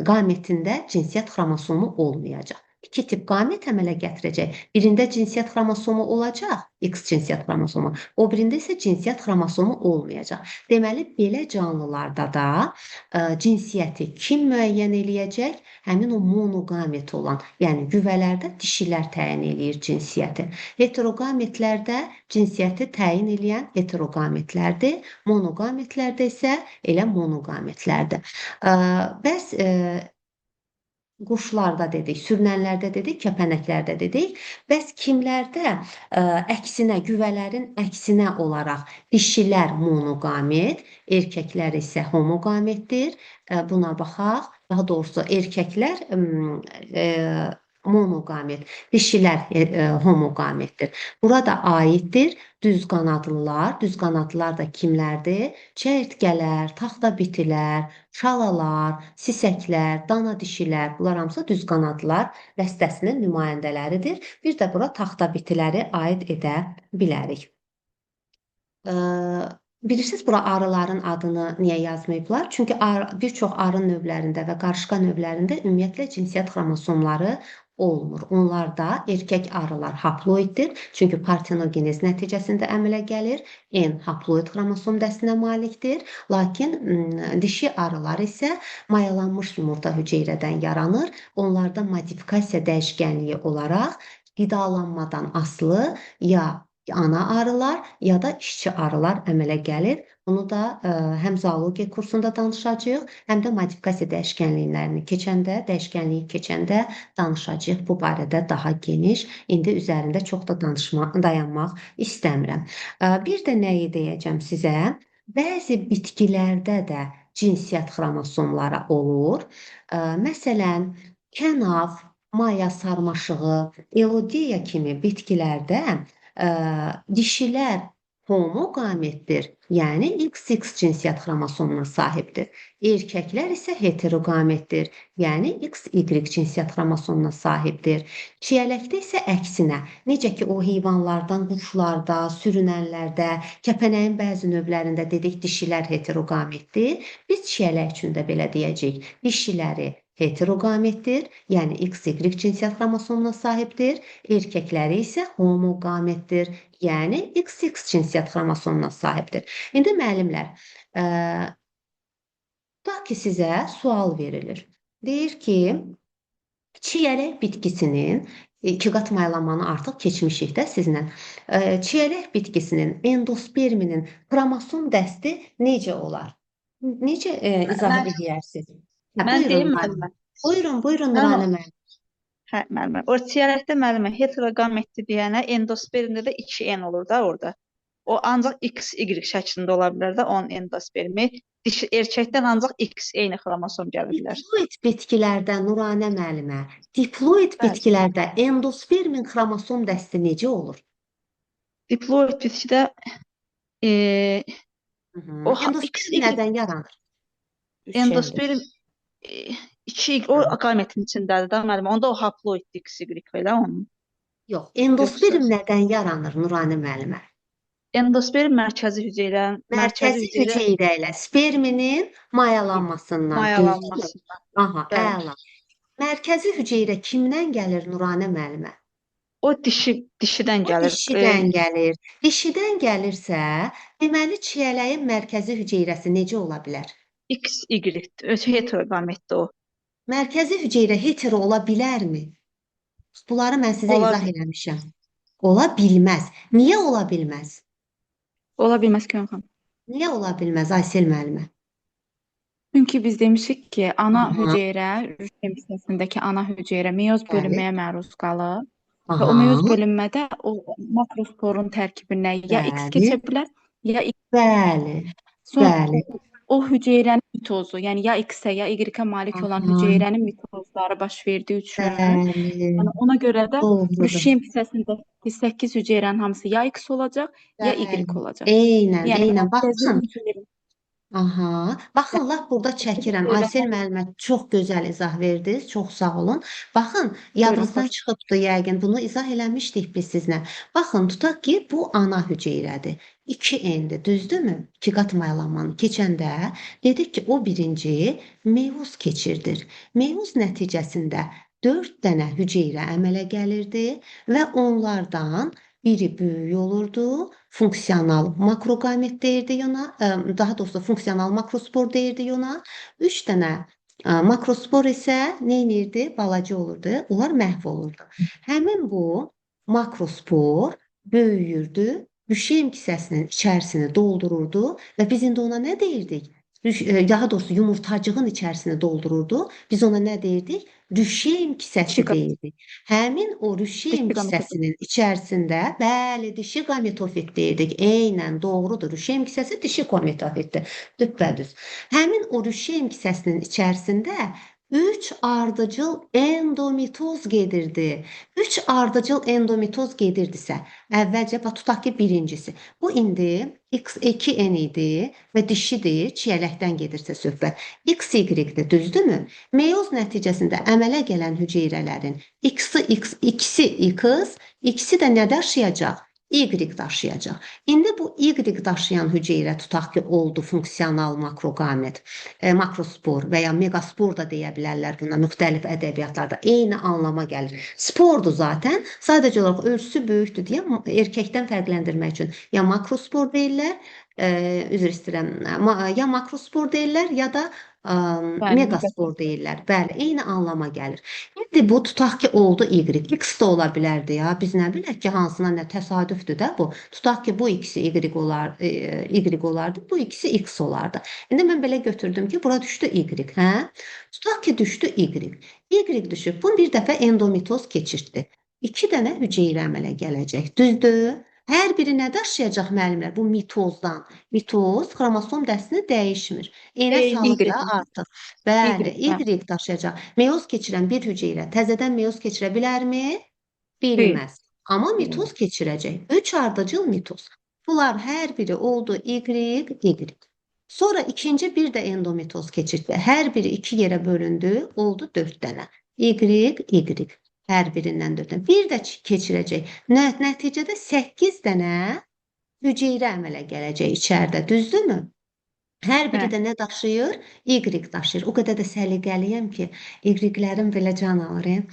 S1: Qametində cinsiyyət xromosomu olmayacaq. İki tip qamet əmələ gətirəcək. Birində cinsiyyət xromosomu olacaq, X cinsiyyət xromosomu. O birində isə cinsiyyət xromosomu olmayacaq. Deməli, belə canlılarda da cinsiyyəti kim müəyyən eləyəcək? Həmin o monoqamet olan, yəni güvələrdə dişilər təyin eləyir cinsiyyəti. Heteroqametlərdə cinsiyyəti təyin eləyən heteroqametlərdir. Monoqametlərdə isə elə monoqametlərdir. Bəs quşlarda dedik, sürünənlərdə dedik, kəpənəklərdə dedik. Bəs kimlərdə əksinə, güvələrin əksinə olaraq dişilər monoqamet, erkəklər isə homoqametdir. Buna baxaq. Daha doğrusu erkəklər monoqamet, dişilər homoqametdir. Burada aiddir düz qanadlılar. Düz qanadlılar da kimlərdir? Çəyirtkələr, taxta bitilər, şalalar, sisəklər, dana dişilər. Bunlar hamısı düz qanadlılar dəstəsinin nümayəndələridir. Bir də bura taxta bitiləri aid edə bilərik. Bilirsiniz, bura arıların adını niyə yazmayıblar? Çünki bir çox arı növlərində və qarışqa növlərində ümumiyyətlə cinsiyyət xromosomları olmur. Onlarda erkək arılar haploiddir. Çünki partenogenez nəticəsində əmələ gəlir. N haploid xromosom dəstinə malikdir. Lakin dişi arılar isə mayalanmış yumurta hüceyrədən yaranır. Onlarda modifikasiya dəyişkənliyi olaraq qidalanmadan asılı ya ana arılar ya da işçi arılar əmələ gəlir. Bunu da həm zoologiya kursunda danışacağıq, həm də modifikasiya dəyişkənliklərini keçəndə, dəyişkənliyi keçəndə danışacağıq bu barədə daha geniş. İndi üzərində çox da dayanmaq istəmirəm. Bir də nəyi deyəcəm sizə? Bəzi bitkilərdə də cinsiyyət xromosomları olur. Məsələn, kənaf, maya sarmaşığı, elodiya kimi bitkilərdə dişilər homoqametdir, yəni XX cinsiyyət xromosomuna sahibdir. Erkəklər isə heteroqametdir, yəni XY cinsiyyət xromosomuna sahibdir. Çiyələkdə isə əksinə, necə ki o heyvanlardan, quşlarda, sürünənlərdə, kəpənəyin bəzi növlərində dedik dişilər heteroqametdir. Biz çiyələk üçün də belə deyəcəyik. Dişiləri heteroqametdir, yəni XY cinsiyyət xromosomuna sahibdir. Erkəkləri isə homoqametdir, yəni XX cinsiyyət xromosomuna sahibdir. İndi müəllimlər, tutaq ki, sizə sual verilir. Deyir ki, çiyələk bitkisinin, iki qat mayalanmanı artıq keçmişik də sizinlə. Çiyələk bitkisinin endosperminin xromosom dəsti necə olar? Necə izah edərsiniz? Hə,
S3: Mən
S1: buyurun,
S3: deyim
S1: müəllim.
S3: müəllimə.
S1: Buyurun, buyurun
S3: Mən
S1: Nuranə müəllim.
S3: Hə, müəllimə. O çiyələkdə müəllimə heteroqametli deyənə endospermdə də 2N olur da orada. O ancaq XY şəklində ola bilər də onun endospermi. Dişi erkəkdən ancaq X eyni xromosom gələ bilər.
S1: Diploid bitkilərdə Nuranə müəllimə, diploid
S3: Bəli.
S1: bitkilərdə endospermin xromosom dəsti necə olur?
S3: Diploid bitkidə o
S1: Endosperm
S3: XY
S1: nədən yaranır?
S3: Endosperm 2 o qametin içindədir də müəllim. Onda o haploid XY elə onun.
S1: Yox, endosperm
S3: Yoxsa
S1: nədən yaranır Nuranə müəllimə?
S3: Endosperm mərkəzi hüceyrə, mərkəzi
S1: Mərkəzi
S3: hüceyrə
S1: hüceyrə ilə sperminin mayalanmasından, düzdürmü?
S3: mayalanmasından.
S1: Aha,
S3: Bəli.
S1: əla. Mərkəzi hüceyrə kimdən gəlir Nuranə müəllimə?
S3: O dişidən
S1: O
S3: gəlir.
S1: dişidən gəlir. Dişidən gəlirsə, deməli çiyələyin mərkəzi hüceyrəsi necə ola bilər?
S3: XY heteroqametdir o.
S1: Mərkəzi hüceyrə hetero ola bilərmi? Bunları mən sizə
S3: Ola
S1: izah eləmişəm. Ola bilməz. Niyə ola bilməz?
S2: Ola bilməz Könül xanım.
S1: Niyə ola bilməz Aysel müəllimə?
S2: Çünki biz demişik ki, ana
S1: Aha.
S2: hüceyrə, rütb hissəsindəki ana hüceyrə meyoz
S1: Bəli.
S2: bölünməyə məruz qalır. Və o
S1: Aha,
S2: meyoz bölünmədə o makrosporun tərkibinə ya X
S1: bəli,
S2: keçə bilər, ya Y.
S1: bəli,
S2: Sonra
S1: bəli.
S2: o hüceyrənin mitozu, yəni ya X-ə, ya Y-ə malik olan
S1: Aha,
S2: hüceyrənin mitozları baş verdiyi üçün,
S1: bəli,
S2: yəni ona görə də
S1: doğrudur.
S2: rüşeym kisəsindəki 8 hüceyrənin hamısı ya X olacaq, ya Y
S1: Bəli.
S2: olacaq.
S1: Eynən,
S2: Yəni
S1: eynən.
S2: mərkəzi
S1: Baxın.
S2: hüceyrə,
S1: Aha. Baxın, lap burada
S2: mərkəzi
S1: çəkirəm. Aysel
S2: hüceyrələr
S1: müəllimə çox gözəl izah verdiniz. Çox sağ olun. Baxın,
S2: buyurun,
S1: yadınızdan
S2: xoş.
S1: çıxıbdı yəqin. Bunu izah eləmişdik biz sizlə. Baxın, tutaq ki, bu ana hüceyrədir. 2N-dir, düzdürmü? İki qat mayalanmanı keçəndə dedik ki, o birinci meyoz keçirdir. Meyoz nəticəsində 4 dənə hüceyrə əmələ gəlirdi və onlardan biri böyük olurdu, funksional makroqamet deyirdik ona, daha doğrusu funksional makrospor deyirdik ona. 3 dənə makrospor isə nə edirdi? Balaca olurdu, onlar məhv olurdu. Həmin bu makrospor böyüyürdü, rüşeym kisəsinin içərisini doldururdu və biz indi ona nə deyirdik? Daha doğrusu yumurtacığın içərisini doldururdu. Biz ona nə deyirdik? Rüşeym kisəsi
S2: Dişi,
S1: deyirdik. Həmin o rüşeym
S2: dişi qametofit.
S1: kisəsinin içərisində, bəli, dişi qametofit deyirdik. Eynən doğrudur. Rüşeym kisəsi dişi qametofitdir. Düppədüz. Həmin o rüşeym kisəsinin içərisində 3 ardıcıl endomitoz gedirdi. 3 ardıcıl endomitoz gedirdisə, əvvəlcə bax tutaq ki, birincisi. Bu indi X2N idi və dişidir, çiyələkdən gedirsə söhbət. XY-dir, düzdürmü? Meyoz nəticəsində əmələ gələn hüceyrələrin X-i X, ikisi X, ikisi də nə daşıyacaq? Y daşıyacaq. İndi bu Y daşıyan hüceyrə tutaq ki, oldu funksional makroqamet, makrospor və ya megaspor da deyə bilərlər buna müxtəlif ədəbiyyatlarda. Eyni anlama gəlir. Spordur zaten. Sadəcə olaraq ölçüsü böyükdür deyə erkəkdən fərqləndirmək üçün ya makrospor deyirlər, üzr istəyirəm, ya makrospor deyirlər, ya da
S2: Bəli,
S1: megaspor deyirlər. Bəli, eyni anlama gəlir. İndi bu tutaq ki, oldu Y. X də ola bilərdi ya. Biz nə bilək ki, hansına nə təsadüfdür də bu. Tutaq ki, bu ikisi Y olar, Y olardı, bu ikisi X olardı. İndi mən belə götürdüm ki, bura düşdü Y, hə? Tutaq ki, düşdü Y. Y düşüb, bunu bir dəfə endomitoz keçirtdi. 2 dənə hüceyrə əmələ gələcək. Düzdür? Hər biri nə daşıyacaq müəllimlər? Bu mitozdan. Mitoz xromosom dəstini dəyişmir. Enə salıb
S2: Y.
S1: da artıq. Bəli,
S2: Y, hə.
S1: Y daşıyacaq. Meyoz keçirən bir hüceyrə təzədən meyoz keçirə bilərmi? Bilməz. Amma mitoz keçirəcək. 3 ardıcıl mitoz. Bunlar hər biri oldu Y, Y. Sonra ikinci bir də endomitoz keçirdi. Hər biri 2 yerə bölündü, oldu 4 dənə. Y, Y. Hər birindən 4 dənə. Bir də keçirəcək. Nəticədə 8 dənə hüceyrə əmələ gələcək içəridə, düzdürmü? Hər biri
S3: Bəli.
S1: də nə daşıyır? Y daşıyır. O qədər də səliqəliyəm ki, Y-lərim belə can alır.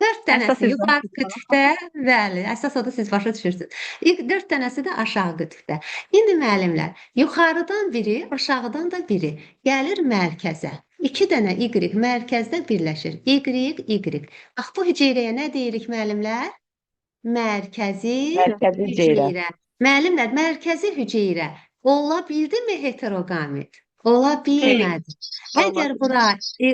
S1: 4
S2: Əsas
S1: dənəsi
S2: siz
S1: yuxarı qütbdə, bəli, əsas odur siz başa düşürsünüz. İlk 4 dənəsi də aşağı qütbdə. İndi müəllimlər, yuxarıdan biri, aşağıdan da biri gəlir mərkəzə. 2 dənə Y mərkəzdə birləşir. Y, Y. Bax, bu hüceyrəyə nə deyirik müəllimlər? Mərkəzi
S4: Mərkəzi hüceyrə.
S1: hüceyrə. Müəllimlər, mərkəzi hüceyrə ola bildimi heteroqamet? Ola bilmədi. Əgər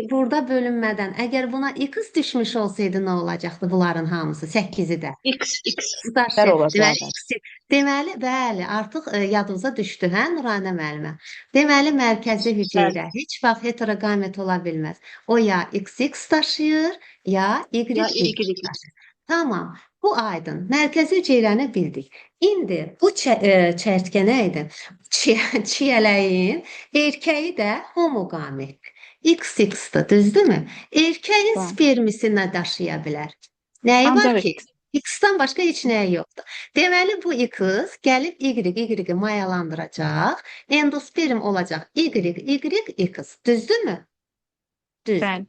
S1: burada bölünmədən, əgər buna X düşmüş olsaydı nə olacaqdı bunların hamısı? 8-i də.
S3: X, X.
S1: Daşıyır.
S4: olacaqdı.
S1: Deməli, X, deməli, bəli, artıq yadınıza düşdü, hə, Nuranə müəllimə? Deməli, mərkəzi hüceyrə heç vaxt heteroqamet ola bilməz. O ya XX daşıyır, ya Y,
S3: Ya
S1: Y
S3: Y.
S1: daşıyır. Tamam, bu aydın. Mərkəzi hüceyrəni bildik. İndi bu çərtkə nə idi? Çiyələyin erkəyi də homoqametdir. XX-dir, düzdürmü? Erkəyin
S2: Bəli.
S1: spermisi nə daşıya bilər? Nəyi var
S2: Ancaq
S1: ki?
S2: X.
S1: X-dan başqa heç nəyi yoxdur. Deməli, bu X gəlib Y, Y-i mayalandıracaq. Endosperm olacaq Y, Y, X. Düzdürmü? Düzdür.
S2: Bəli.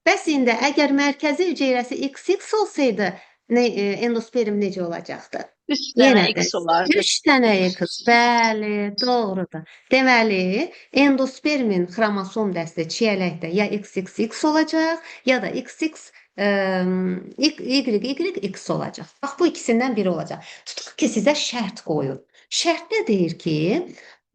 S1: Bəs indi əgər mərkəzi hüceyrəsi XX olsaydı, endosperm necə olacaqdı?
S3: 3 dənə
S1: Yenə də
S3: X olardı.
S1: 3 dənə X, bəli, doğrudur. Deməli, endospermin xromosom dəsti çiyələkdə ya XXX olacaq, ya da XX, Y, Y, X olacaq. Bax, bu ikisindən biri olacaq. Tutaq ki, sizə şərt qoyur. Şərtdə deyir ki,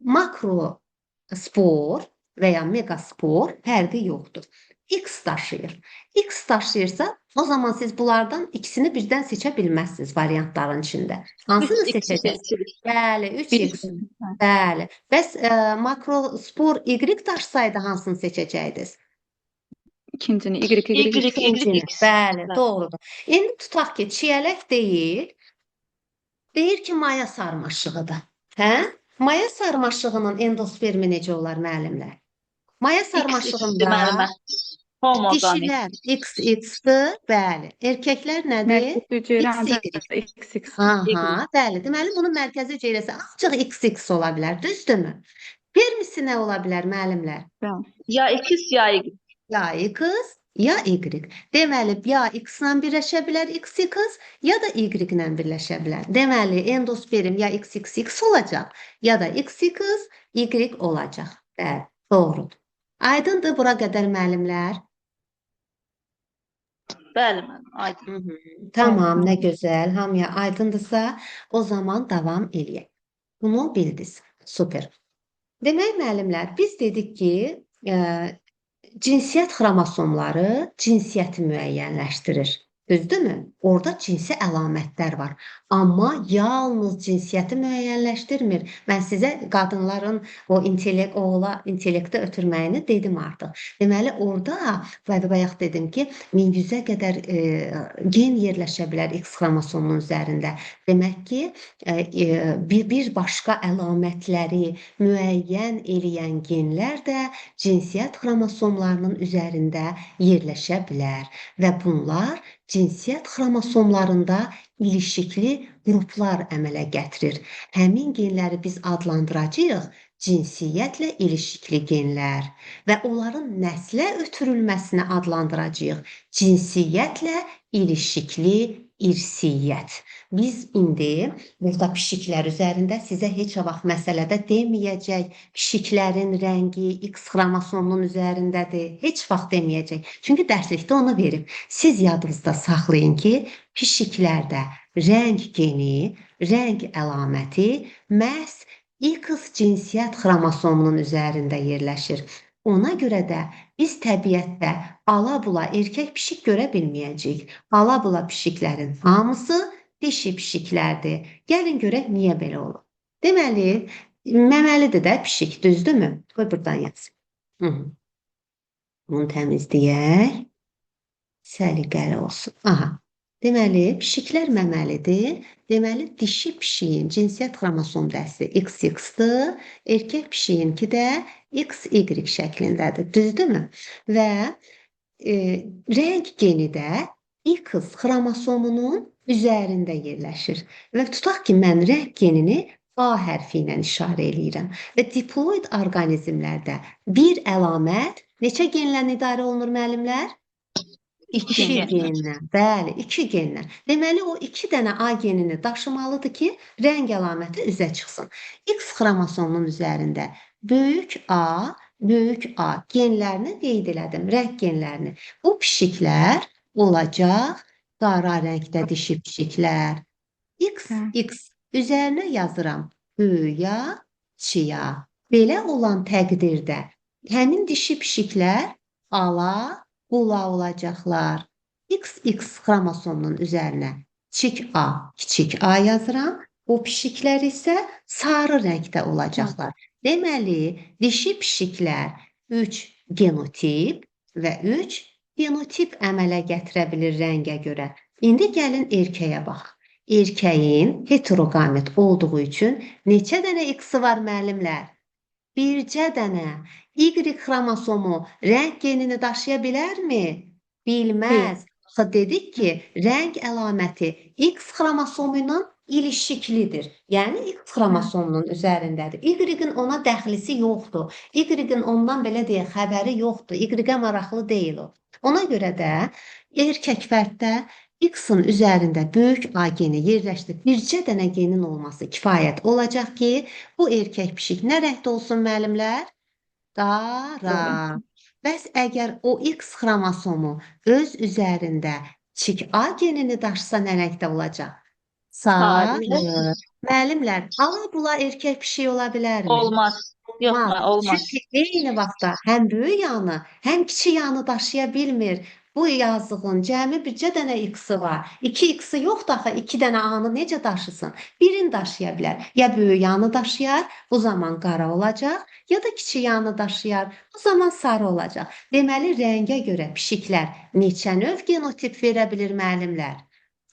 S1: makrospor və ya megaspor fərqi yoxdur. X daşıyır. X daşıyırsa, O zaman siz bunlardan ikisini birdən seçə bilməzsiniz variantların içində. Hansını
S3: 3x
S1: seçəcəksiniz?
S3: seçirik.
S1: Bəli, 3x.
S2: Birisini. Hə.
S1: Bəli. Bəs makrospor Y daşısaydı hansını seçəcəydiniz?
S2: İkincini Y, Y,
S3: Y,
S2: X.
S3: Y,
S1: İkincini.
S3: X.
S1: Bəli,
S3: Bəli.
S1: doğrudur. İndi tutaq ki, çiyələk deyil. Deyir ki, maya sarmaşığıdır. Hə? Maya sarmaşığının endospermi necə olar müəllimlər? Maya
S3: X X-dir
S1: sarmaşığında
S3: müəllimə. Homoqamet.
S1: dişilər XX-dir, bəli. Erkəklər nədir?
S2: Mərkəzi hüceyrə
S1: XY.
S2: ancaq XX.
S1: Aha, bəli. Deməli, bunun mərkəzi hüceyrəsi ancaq XX ola bilər, düzdürmü? Spermisi nə ola bilər müəllimlər?
S2: Bəli.
S3: Ya X ya Y.
S1: Ya X, ya Y. Deməli, ya X-la birləşə bilər XX, ya da Y ilə birləşə bilər. Deməli, endosperm ya XXX olacaq, ya da XX, Y olacaq. Bəli, doğrudur. Aydındır bura qədər müəllimlər?
S3: Bəli müəllim, aydın.
S1: Hı -hı. Tamam, nə gözəl. Hamıya aydındırsa, o zaman davam eləyək. Bunu bildiniz. Super. Demək müəllimlər, biz dedik ki, cinsiyyət xromosomları cinsiyyəti müəyyənləşdirir. Düzdürmü? Orada cinsi əlamətlər var. Amma yalnız cinsiyyəti müəyyənləşdirmir. Mən sizə qadınların o intellekt, oğula intellektə ötürməyini dedim artıq. Deməli, orada bayaq dedim ki, 1100-ə qədər gen yerləşə bilər X xromosomunun üzərində. Demək ki, bir başqa əlamətləri müəyyən eləyən genlər də cinsiyyət xromosomlarının üzərində yerləşə bilər və bunlar cinsiyyət xromosomlarında ilişikli qruplar əmələ gətirir. Həmin genləri biz adlandıracağıq cinsiyyətlə ilişikli genlər və onların nəslə ötürülməsini adlandıracağıq cinsiyyətlə ilişikli irsiyyət. Biz indi burada pişiklər üzərində sizə heç vaxt məsələdə deməyəcək pişiklərin rəngi X xromosomunun üzərindədir. Heç vaxt deməyəcək. Çünki dərslikdə onu verib. Siz yadınızda saxlayın ki, pişiklərdə rəng geni, rəng əlaməti məhz X cinsiyyət xromosomunun üzərində yerləşir. Ona görə də biz təbiətdə ala-bula erkək pişik görə bilməyəcəyik. Ala-bula pişiklərin hamısı dişi pişiklərdir. Gəlin görək niyə belə olur. Deməli, məməlidir də pişik, düzdürmü? Qoy buradan yazım. Bunu təmizləyək. Səliqəli olsun. Aha. Deməli, pişiklər məməlidir. Deməli, dişi pişiyin cinsiyyət xromosom dəsti XX-dir, erkək pişiyinki də XY şəklindədir. Düzdürmü? Və rəng geni də X xromosomunun üzərində yerləşir. Və tutaq ki, mən rəng genini A hərfi ilə işarə eləyirəm. Və diploid orqanizmlərdə bir əlamət neçə genlə idarə olunur müəllimlər? İki genlə. Bəli, iki genlə. Deməli, o iki dənə A genini daşımalıdır ki, rəng əlaməti üzə çıxsın. X xromosomunun üzərində böyük A, böyük A genlərini qeyd elədim, rəng genlərini. Bu pişiklər olacaq qara rəngdə dişi pişiklər. X, X üzərinə yazıram. Göya, çiya. Belə olan təqdirdə həmin dişi pişiklər ala, qula olacaqlar. XX xromosomunun üzərinə kiçik A, kiçik A yazıram. O pişiklər isə sarı rəngdə olacaqlar. Deməli, dişi pişiklər 3 genotip və 3 genotip əmələ gətirə bilir rəngə görə. İndi gəlin erkəyə bax. Erkəyin heteroqamet olduğu üçün neçə dənə X-i var müəllimlər? Bircə dənə. Y xromosomu rəng genini daşıya bilərmi? Bilməz. Axı dedik ki, rəng əlaməti X xromosomu ilə ilişiklidir. Yəni X xromosomunun üzərindədir. Y-in ona dəxlisi yoxdur. Y-in ondan belə deyək, xəbəri yoxdur. Y-ə maraqlı deyil o. Ona görə də erkək fərddə X-in üzərində böyük A geni yerləşdirib bircə dənə genin olması kifayət olacaq ki, bu erkək pişik nə rəngdə olsun müəllimlər? Qara. Bəs əgər o X xromosomu öz üzərində kiçik A genini daşısa nə rəngdə olacaq? Sarı. Müəllimlər, ala-bula erkək pişik ola bilərmi?
S3: Olmaz. Yox, olmaz.
S1: Çünki eyni vaxtda həm böyük yanı, həm kiçik yanı daşıya bilmir. Bu yazığın cəmi bircə dənə X-i var. 2 X-i yoxdur axı, 2 dənə A-nı necə daşısın? Birini daşıya bilər. Ya böyük A-nı daşıyar, bu zaman qara olacaq, ya da kiçik A-nı daşıyar, bu zaman sarı olacaq. Deməli, rəngə görə pişiklər neçə növ genotip verə bilir müəllimlər?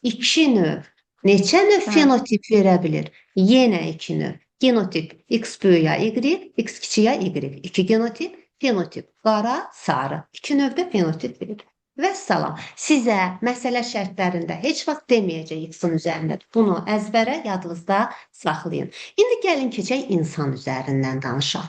S1: 2 növ. Neçə növ fenotip verə bilir? Yenə 2 növ. Genotip X böyük ya Y, X kiçik ya Y. 2 genotip, fenotip qara, sarı. 2 növdə fenotip verir. Vəssalam. Sizə məsələ şərtlərində heç vaxt deməyəcək X-in üzərində. Bunu əzbərə yadınızda saxlayın. İndi gəlin keçək insan üzərindən danışaq.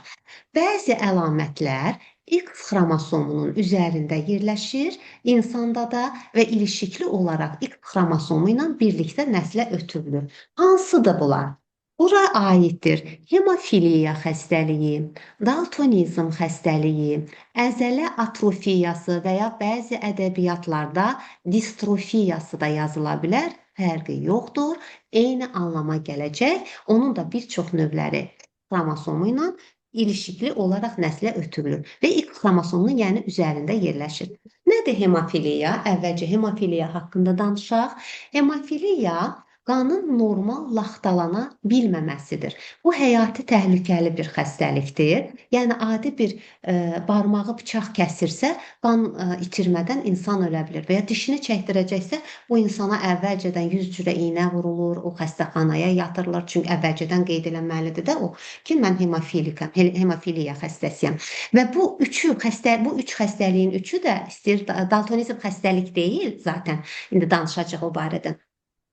S1: Bəzi əlamətlər X xromosomunun üzərində yerləşir, insanda da və ilişikli olaraq X xromosomu ilə birlikdə nəslə ötürülür. Hansıdır bunlar? Bura aiddir hemofiliya xəstəliyi, daltonizm xəstəliyi, əzələ atrofiyası və ya bəzi ədəbiyyatlarda distrofiyası da yazıla bilər. Fərqi yoxdur. Eyni anlama gələcək. Onun da bir çox növləri xromosomu ilə ilişikli olaraq nəslə ötürülür və X xromosomunun yəni üzərində yerləşir. Nədir hemofiliya? Əvvəlcə hemofiliya haqqında danışaq. Hemofiliya qanın normal laxtalana bilməməsidir. Bu həyati təhlükəli bir xəstəlikdir. Yəni adi bir barmağı bıçaq kəsirsə, qan itirmədən insan ölə bilər və ya dişini çəkdirəcəksə, bu insana əvvəlcədən 100 cürə iynə vurulur, o xəstəxanaya yatırılır. Çünki əvvəlcədən qeyd eləməlidir də o ki, mən hemofilikəm, hemofiliya xəstəsiyəm. Və bu üç xəstəliyin üçü də istəyir daltonizm xəstəlik deyil zaten. İndi danışacağıq o barədə.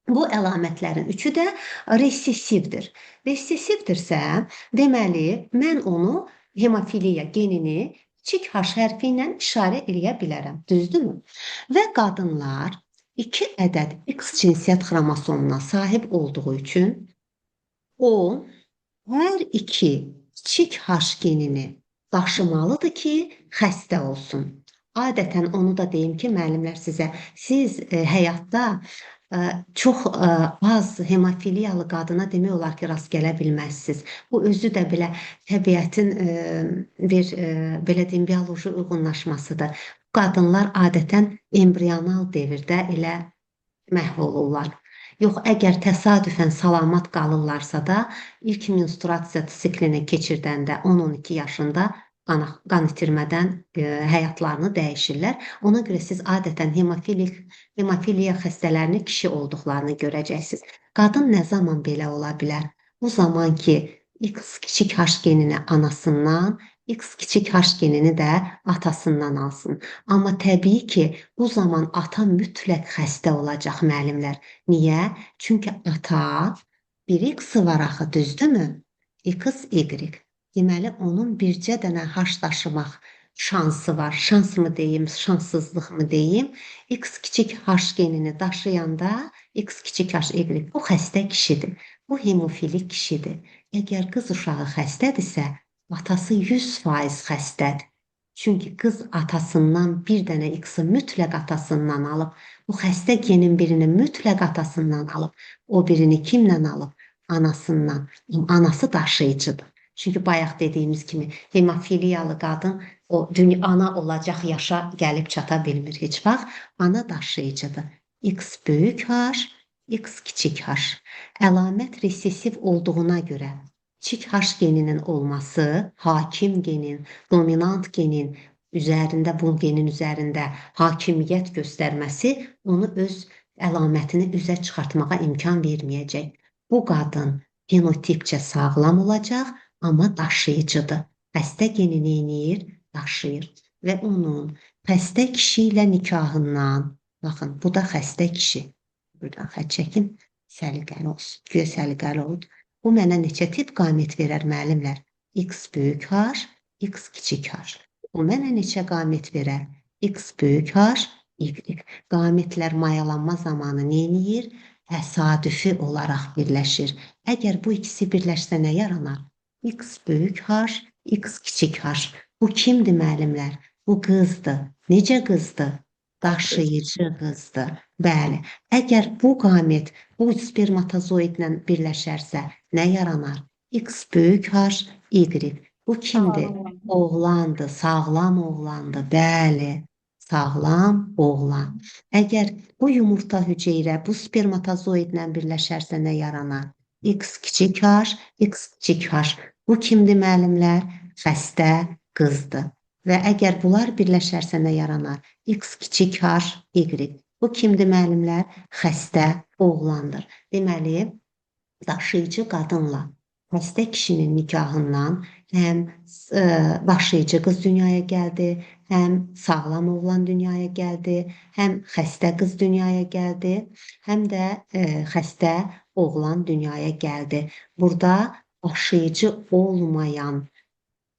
S1: Bu əlamətlərin üçü də resessivdir. Resessivdirsə, deməli, mən onu hemofiliya genini kiçik H hərfi ilə işarə eləyə bilərəm. Düzdürmü? Və qadınlar 2 ədəd X cinsiyyət xromosomuna sahib olduğu üçün o hər iki kiçik H genini daşımalıdır ki, xəstə olsun. Adətən onu da deyim ki, müəllimlər sizə, siz həyatda çox az hemofiliyalı qadına demək olar ki, rast gələ bilməzsiniz. Bu özü də belə təbiətin bir belə deyim, bioloji uyğunlaşmasıdır. Qadınlar adətən embrional devirdə elə məhv olurlar. Yox, əgər təsadüfən salamat qalırlarsa da, ilk menstruasiya siklini keçirdəndə 10-12 yaşında qan itirmədən həyatlarını dəyişirlər. Ona görə siz adətən hemofiliya xəstələrinin kişi olduqlarını görəcəksiniz. Qadın nə zaman belə ola bilər? Bu zaman ki, X kiçik H genini anasından, X kiçik H genini də atasından alsın. Amma təbii ki, bu zaman ata mütləq xəstə olacaq müəllimlər. Niyə? Çünki ata bir X-i var axı, düzdürmü? X, Y. Deməli, onun bircə dənə H daşımaq şansı var. Şans mı deyim, şanssızlıq mı deyim? X kiçik H genini daşıyanda X kiçik H, Y. Bu xəstə kişidir. Bu hemofilik kişidir. Əgər qız uşağı xəstədirsə, atası 100% xəstədir. Çünki qız atasından bir dənə X-i mütləq atasından alıb. Bu xəstə genin birini mütləq atasından alıb. O birini kimlə alıb? Anasından. Anası daşıyıcıdır. Çünki bayaq dediyimiz kimi hemofiliyalı qadın o dünya ana olacaq yaşa gəlib çata bilmir heç vaxt. Ana daşıyıcıdır. X böyük H, X kiçik H. Əlamət resessiv olduğuna görə kiçik H geninin olması, hakim genin, dominant genin üzərində, bu genin üzərində hakimiyyət göstərməsi onu öz əlamətini üzə çıxartmağa imkan verməyəcək. Bu qadın fenotipcə sağlam olacaq, amma daşıyıcıdır. Xəstə geni neyniyir? Daşıyır. Və onun xəstə kişi ilə nikahından, baxın, bu da xəstə kişi. Buradan xətt çəkim, səliqəli olsun. Güya səliqəli oldu. Bu mənə neçə tip qamet verər müəllimlər? X böyük H, X kiçik H. Bu mənə neçə qamet verər? X böyük H, Y. Qametlər mayalanma zamanı neyniyir? Təsadüfi olaraq birləşir. Əgər bu ikisi birləşsə nə yaranar? X böyük H, X kiçik H. Bu kimdir müəllimlər? Bu qızdır. Necə qızdır? Daşıyıcı qızdır. Bəli. Əgər bu qamet bu spermatozoidlə birləşərsə nə yaranar? X böyük H, Y. Bu kimdir? Oğlandır, sağlam oğlandır. Bəli. Sağlam oğlan. Əgər bu yumurta hüceyrə bu spermatozoidlə birləşərsə nə yaranar? X kiçik H, X kiçik H. Bu kimdir müəllimlər? Xəstə qızdır. Və əgər bunlar birləşərsə nə yaranar? X kiçik H, Y. Bu kimdir müəllimlər? Xəstə oğlandır. Deməli, daşıyıcı qadınla xəstə kişinin nikahından həm daşıyıcı qız dünyaya gəldi, həm sağlam oğlan dünyaya gəldi, həm xəstə qız dünyaya gəldi, həm də xəstə oğlan dünyaya gəldi. Burada daşıyıcı olmayan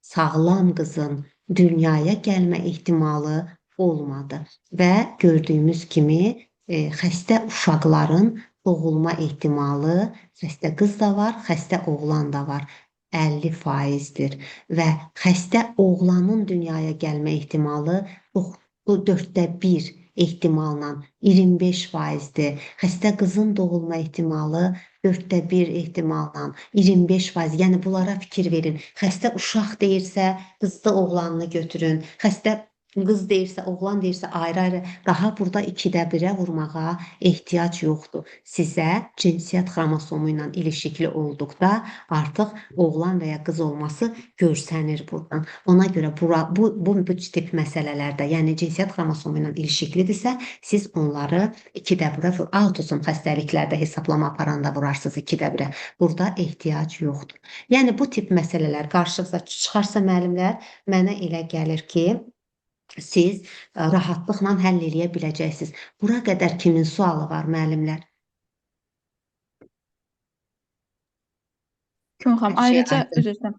S1: sağlam qızın dünyaya gəlmə ehtimalı olmadı və gördüyümüz kimi xəstə uşaqların doğulma ehtimalı xəstə qız da var, xəstə oğlan da var. 50%-dir və xəstə oğlanın dünyaya gəlmə ehtimalı bu 1/4 ehtimalla 25%-dir. Xəstə qızın doğulma ehtimalı 1/4 ehtimalla 25%. Yəni bunlara fikir verin. Xəstə uşaq deyirsə, qızlı oğlanını götürün. Xəstə qız deyirsə, oğlan deyirsə ayrı-ayrı. Daha burada 2-də 1-ə vurmağa ehtiyac yoxdur. Sizə cinsiyyət xromosomu ilə ilişikli olduqda artıq oğlan və ya qız olması görsənir buradan. Ona görə bura, bu tip məsələlərdə, yəni cinsiyyət xromosomu ilə ilişiklidirsə, siz onları 2-də 1-ə vur. Autosom xəstəliklərdə hesablama aparanda vurarsınız 2-də 1-ə. Burada ehtiyac yoxdur. Yəni bu tip məsələlər qarşınıza çıxarsa müəllimlər, mənə elə gəlir ki, siz rahatlıqla həll eləyə biləcəksiniz. Bura qədər kimin sualı var müəllimlər?
S2: Könül xanım,
S1: Hər şey
S2: ayrıca
S1: aydın.
S2: üzr istəyirəm.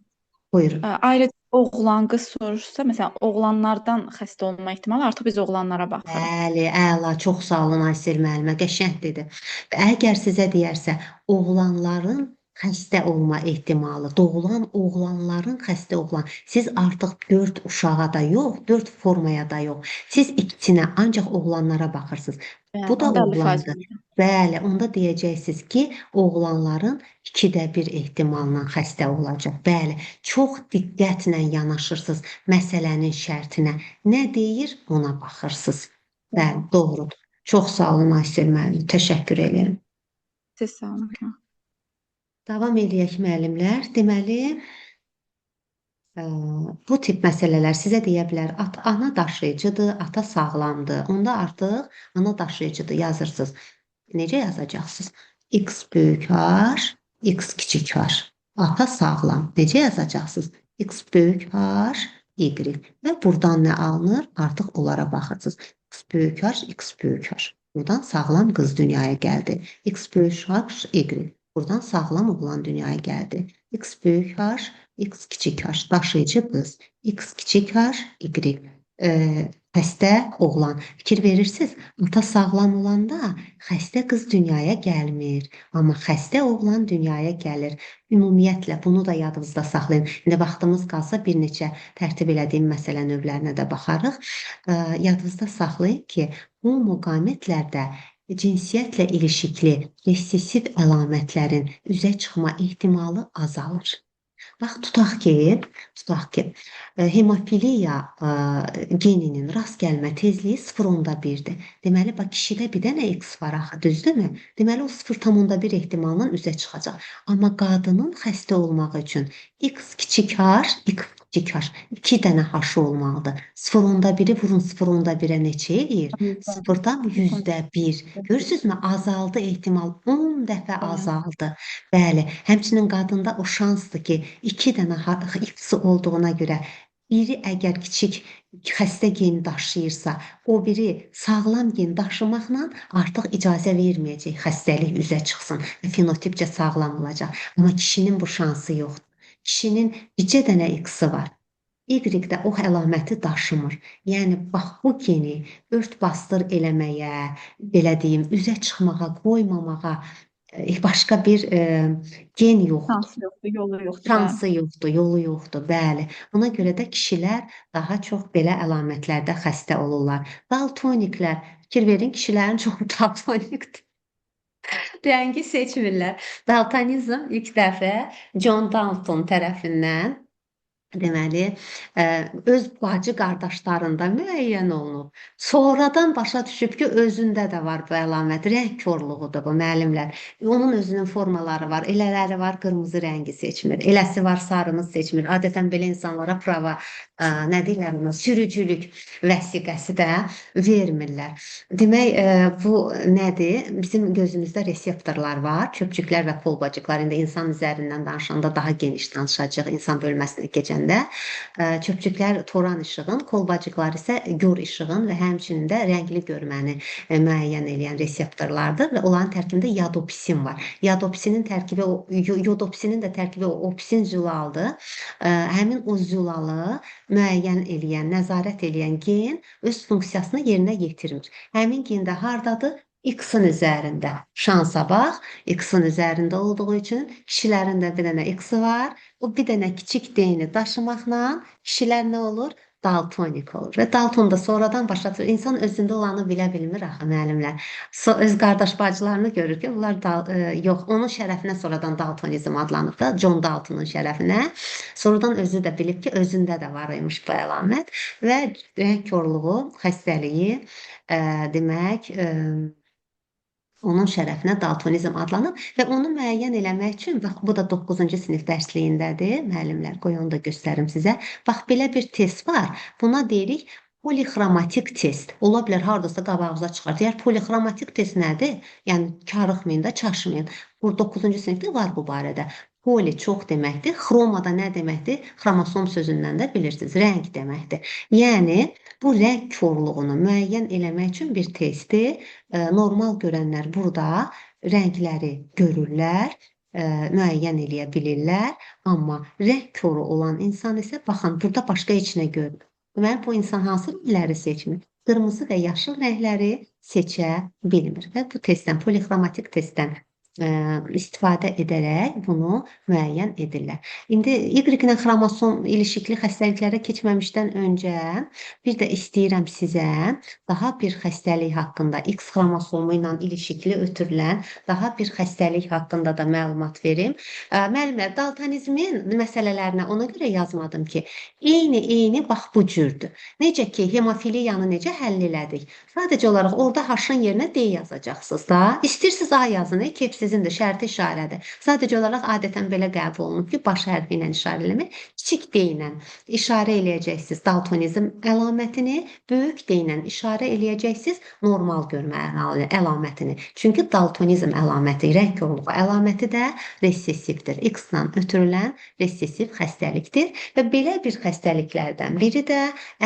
S1: Buyurun.
S2: Ayrıca oğlan qız soruşsa, məsələn, oğlanlardan xəstə olma ehtimalı artıq biz oğlanlara baxırıq.
S1: Bəli, əla, çox sağ olun Aysel müəllimə, qəşəng dedi. Və əgər sizə deyərsə, oğlanların xəstə olma ehtimalı, doğulan oğlanların xəstə oğlan, siz artıq 4 uşağa da yox, 4 formaya da yox, siz ikisinə ancaq oğlanlara baxırsınız.
S2: Bəli,
S1: Bu da
S2: onda 50%
S1: oğlandır. Bəli, onda deyəcəksiniz ki, oğlanların 2-də 1 ehtimalla xəstə olacaq. Bəli, çox diqqətlə yanaşırsınız məsələnin şərtinə. Nə deyir, ona baxırsınız. Bəli, doğrudur. Çox sağ olun Aysel müəllim, təşəkkür edirəm.
S2: Siz sağ olun.
S1: Davam eləyək müəllimlər. Deməli, bu tip məsələlər sizə deyə bilər, ana daşıyıcıdır, ata sağlamdır. Onda artıq ana daşıyıcıdır yazırsınız. Necə yazacaqsınız? X böyük H, X kiçik H. Ata sağlam. Necə yazacaqsınız? X böyük H, Y. Və buradan nə alınır? Artıq onlara baxırsınız. X böyük H, X böyük H. Buradan sağlam qız dünyaya gəldi. X böyük H, Y. Buradan sağlam oğlan dünyaya gəldi. X böyük H, X kiçik H. Daşıyıcı qız. X kiçik H, Y. Xəstə oğlan. Fikir verirsiniz, ata sağlam olanda xəstə qız dünyaya gəlmir. Amma xəstə oğlan dünyaya gəlir. Ümumiyyətlə, bunu da yadınızda saxlayın. İndi vaxtımız qalsa bir neçə tərtib elədiyim məsələ növlərinə də baxarıq. Yadınızda saxlayın ki, homoqametlərdə cinsiyyətlə ilişikli resessiv əlamətlərin üzə çıxma ehtimalı azalır. Bax, tutaq ki, hemofiliya geninin rast gəlmə tezliyi 0,1-dir. Deməli, bax, kişidə bir dənə X var axı, düzdürmü? Deməli, o 0,1 ehtimalla üzə çıxacaq. Amma qadının xəstə olmağı üçün X kiçik H, X kiçik H, 2 dənə H olmalıdır. 0,1-i vurun 0,1-ə neçə eləyir? 0,1. Görürsünüzmü? Azaldı ehtimal, 10 dəfə azaldı. Bəli, həmçinin qadında o şansdır ki, 2 dənə X olduğuna görə biri əgər kiçik xəstə gen daşıyırsa, o biri sağlam gen daşımaqla artıq icazə verməyəcək xəstəlik üzə çıxsın və fenotipcə sağlam olacaq. Amma kişinin bu şansı yoxdur. Kişinin bircə dənə X-i var. Y-də o əlaməti daşımır. Yəni, bax, bu geni ört bastır eləməyə, belə deyim, üzə çıxmağa, qoymamağa başqa bir gen yoxdur.
S2: Şansı yoxdur, yolu yoxdur.
S1: Şansı yoxdur, yolu yoxdur, bəli. Ona görə də kişilər daha çox belə əlamətlərdə xəstə olurlar. Daltoniklər, fikir verin, kişilərin çoxu daltonikdir. Rəngi seçmirlər. Daltonizm ilk dəfə John Dalton tərəfindən Deməli, öz bacı qardaşlarında müəyyən olunub. Sonradan başa düşüb ki, özündə də var bu əlamət. Rəng korluğudur bu, müəllimlər. Onun özünün formaları var. Elələri var, qırmızı rəngi seçmir. Eləsi var, sarını seçmir. Adətən belə insanlara prava, nə deyirlər buna, sürücülük vəsiqəsi də vermirlər. Demək, bu nədir? Bizim gözümüzdə reseptorlar var, çöpcüklər və kolbacıqlar. İndi insan üzərindən danışanda daha geniş danışacağıq, insan bölməsinə keçəndə. Çöpcüklər toran işığın, kolbacıqlar isə gör işığın və həmçinin də rəngli görməni müəyyən eləyən reseptorlardır və onların tərkibində yadopsin var. Yadopsinin tərkibi, yodopsinin də tərkibi o opsin zülaldır. Həmin o zülalı müəyyən eləyən, nəzarət eləyən gen öz funksiyasını yerinə yetirmir. Həmin gen də hardadır? X-in üzərində. Şansa bax, X-in üzərində olduğu üçün kişilərin də bir dənə X-i var. O bir dənə kiçik D-ni daşımaqla kişilər nə olur? Daltonik olur. Və Dalton da sonradan başa düşür. İnsan özündə olanı bilə bilmir axı müəllimlər. Öz qardaş bacılarını görür ki, bunlar yox, onun şərəfinə sonradan Daltonizm adlanıb da, John Daltonun şərəfinə. Sonradan özü də bilib ki, özündə də var imiş bu əlamət və rəng korluğu, xəstəliyi, demək, onun şərəfinə daltonizm adlanıb və onu müəyyən eləmək üçün, bax, bu da 9-cu sinif dərsliyindədir, müəllimlər, qoy onu da göstərim sizə. Bax, belə bir test var. Buna deyirik polixromatik test. Ola bilər, haradasa qabağınıza çıxar. Deyər, polixromatik test nədir? Yəni, karıxmayın da, çaşmayın. Bu 9-cu sinifdə var bu barədə. Poli çox deməkdir. Xroma da nə deməkdir? Xromosom sözündən də bilirsiniz. Rəng deməkdir. Yəni, bu rəng korluğunu müəyyən eləmək üçün bir testdir. Normal görənlər burada rəngləri görürlər, müəyyən eləyə bilirlər. Amma rəng koru olan insan isə, baxın, burada başqa heç nə görmür. Deməli, bu insan hansı rəngləri seçmir? Qırmızı və yaşıl rəngləri seçə bilmir. Və bu testdən, polixromatik testdən istifadə edərək bunu müəyyən edirlər. İndi Y ilə xromosom ilişikli xəstəliklərə keçməmişdən öncə bir də istəyirəm sizə daha bir xəstəlik haqqında, X xromosomu ilə ilişikli ötürülən daha bir xəstəlik haqqında da məlumat verim. Müəllimlər, daltonizmin məsələlərinə ona görə yazmadım ki, eyni bax bu cürdür. Necə ki, hemofiliyanı necə həll elədik? Sadəcə olaraq orada H-ın yerinə D yazacaqsınız da. İstəyirsiniz A yazın, keyf sizindir, şərti işarədir. Sadəcə olaraq adətən belə qəbul olunub ki, baş hərfi ilə işarə eləmək, kiçik D ilə işarə eləyəcəksiniz daltonizm əlamətini, böyük D ilə işarə eləyəcəksiniz normal görmə əlamətini. Çünki daltonizm əlaməti, rəng korluğu əlaməti də resessivdir. X ilə ötürülən resessiv xəstəlikdir və belə bir xəstəliklərdən biri də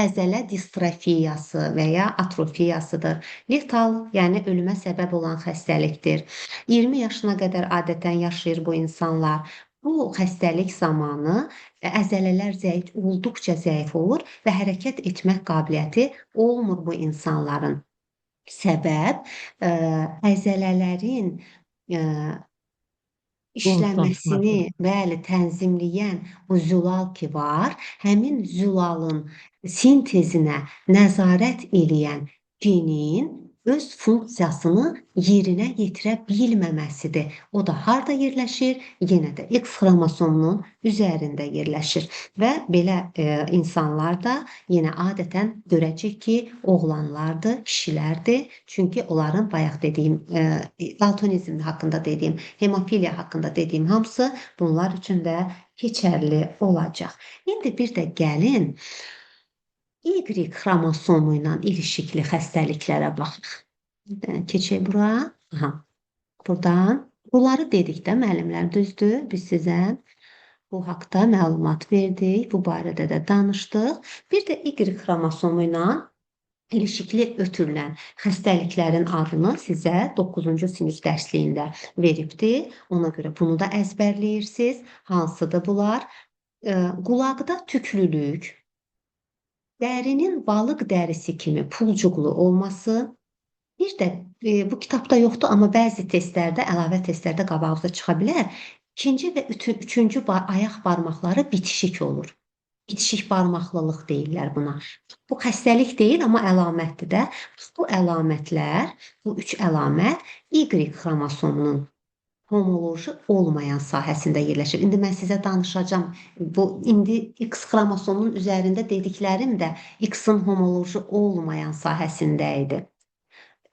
S1: əzələ distrofiyası və ya atrofiyasıdır. Letal, yəni ölümə səbəb olan xəstəlikdir. 20 yaşına qədər adətən yaşayır bu insanlar. Bu xəstəlik zamanı əzələlər olduqca zəif olur və hərəkət etmək qabiliyyəti olmur bu insanların. Səbəb əzələlərin işləməsini, bəli, tənzimləyən o zülal ki var, həmin zülalın sintezinə nəzarət eləyən genin öz funksiyasını yerinə yetirə bilməməsidir. O da harda yerləşir? Yenə də X xromosomunun üzərində yerləşir. Və belə insanlar da yenə adətən görəcək ki, oğlanlardır, kişilərdir. Çünki onların bayaq dediyim, daltonizm haqqında dediyim, hemofiliya haqqında dediyim hamısı bunlar üçün də keçərli olacaq. İndi bir də gəlin Y xromosomu ilə ilişikli xəstəliklərə baxaq. Keçək bura. Aha. Buradan. Bunları dedik də müəllimlər, düzdür? Biz sizə bu haqda məlumat verdik. Bu barədə də danışdıq. Bir də Y xromosomu ilə ilişikli ötürülən xəstəliklərin adını sizə 9-cu sinif dərsliyində veribdir. Ona görə bunu da əzbərləyirsiniz. Hansıdır bunlar? Qulaqda tüklülük, dərinin balıq dərisi kimi pulcuqlu olması, bir də bu kitabda yoxdur, amma bəzi testlərdə, əlavə testlərdə qabağınıza çıxa bilər. İkinci və üçüncü ayaq barmaqları bitişik olur. Bitişik barmaqlılıq deyirlər buna. Bu xəstəlik deyil, amma əlamətdir də. Bu əlamətlər, bu üç əlamət Y xromosomunun Homoloji olmayan sahəsində yerləşir. İndi mən sizə danışacağam. Bu indi X xromosomunun üzərində dediklərim də X-in homoloji olmayan sahəsində idi.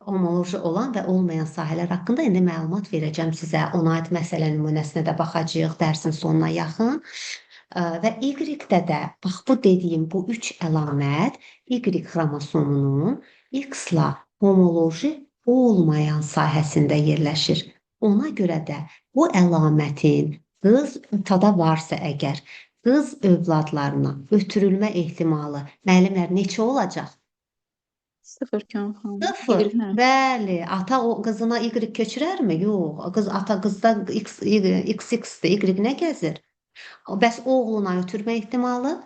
S1: Homoloji olan və olmayan sahələr haqqında indi məlumat verəcəm sizə. Ona aid məsələ nümunəsinə də baxacağıq dərsin sonuna yaxın. Və Y-də də bax bu dediyim bu üç əlamət Y xromosomunun X-la homoloji olmayan sahəsində yerləşir. Ona görə də bu əlamətin qız atada varsa əgər, qız övladlarına ötürülmə ehtimalı müəllimlər neçə olacaq?
S2: 0 xanım.
S1: 0.
S2: Y-nə.
S1: Bəli, ata o qızına Y köçürərmi? Yox. Qız ata qızda X, Y, XX-dir. Y nə gəzir? Bəs oğluna ötürmə ehtimalı?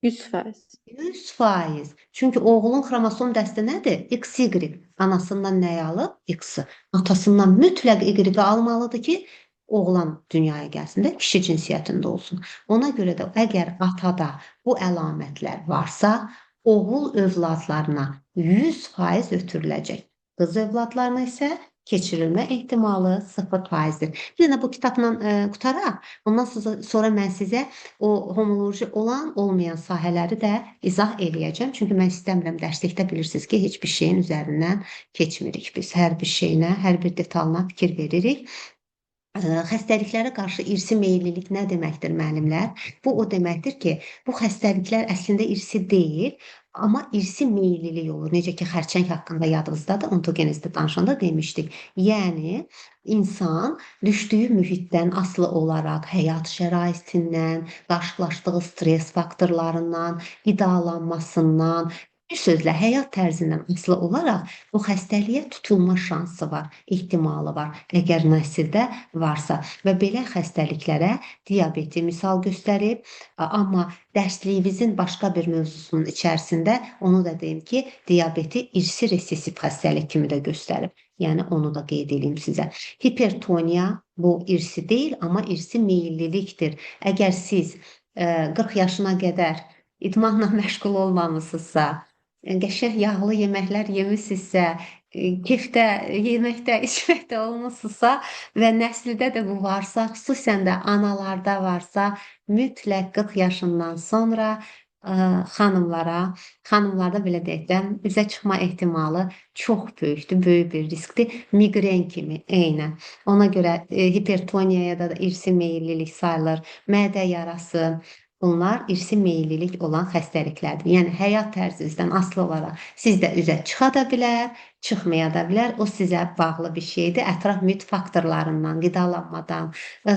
S2: 100%.
S1: 100%. Çünki oğlun xromosom dəsti nədir? XY. Anasından nəyi alıb? X-i. Atasından mütləq Y-i almalıdır ki, oğlan dünyaya gəlsin də, kişi cinsiyyətində olsun. Ona görə də əgər atada bu əlamətlər varsa, oğul övladlarına 100% ötürüləcək. Qız övladlarına isə keçirilmə ehtimalı 0%-dir. Bir dənə bu kitabla qutaraq, ondan sonra mən sizə o homoloji olan, olmayan sahələri də izah eləyəcəm. Çünki mən istəmirəm dərslikdə bilirsiniz ki, heç bir şeyin üzərindən keçmirik biz. Hər bir şeyinə, hər bir detalına fikir veririk. Xəstəliklərə qarşı irsi meyillilik nə deməkdir müəllimlər? Bu o deməkdir ki, bu xəstəliklər əslində irsi deyil, amma irsi meyillilik olur. Necə ki, xərçəng haqqında yadınızdadır, ontogenezdə danışanda demişdik. Yəni, insan düşdüyü mühitdən asılı olaraq, həyat şəraitindən, qarşılaşdığı stres faktorlarından, qidalanmasından, bir sözlə həyat tərzindən asılı olaraq bu xəstəliyə tutulma şansı var, ehtimalı var, əgər nəsildə varsa və belə xəstəliklərə diabeti misal göstərib, amma dərsliyimizin başqa bir mövzusunun içərisində onu da deyim ki, diabeti irsi resessiv xəstəlik kimi də göstərib. Yəni onu da qeyd edeyim sizə. Hipertoniya bu irsi deyil, amma irsi meyillilikdir. Əgər siz 40 yaşına qədər idmanla məşğul olmamısınızsa, qəşəng yağlı yeməklər yemisinizsə, keyfdə, yeməkdə, içməkdə olmusunuzsa və nəsildə də bu varsa, xüsusən də analarda varsa, mütləq 40 yaşından sonra xanımlara, xanımlarda belə deyək də, üzə çıxma ehtimalı çox böyükdür, böyük bir riskdir. Miqren kimi, eynən. Ona görə hipertoniyaya da irsi meyillilik sayılır, mədə yarası, bunlar irsi meyillilik olan xəstəliklərdir. Yəni həyat tərzinizdən asılı olaraq sizdə üzə çıxa da bilər, çıxmaya da bilər. O sizə bağlı bir şeydir. Ətraf mühit faktorlarından, qidalanmadan,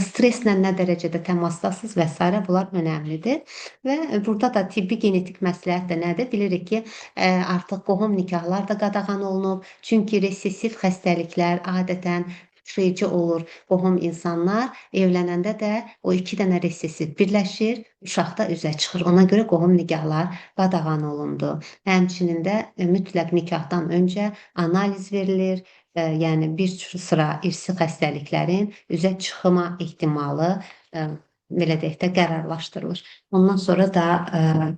S1: stresslə nə dərəcədə təmasdasınız və s. bunlar önəmlidir. Və burada da tibbi genetik məsləhət də nədir? Bilirik ki, artıq qohum nikahlar da qadağan olunub. Çünki resessiv xəstəliklər adətən sıçrayıcı olur. Qohum insanlar evlənəndə də o iki dənə resessiv birləşir, uşaqda üzə çıxır. Ona görə qohum nikahlar qadağan olundu. Həmçinin də mütləq nikahdan öncə analiz verilir. Yəni bir sıra irsi xəstəliklərin üzə çıxma ehtimalı belə deyək də qərarlaşdırılır. Ondan sonra da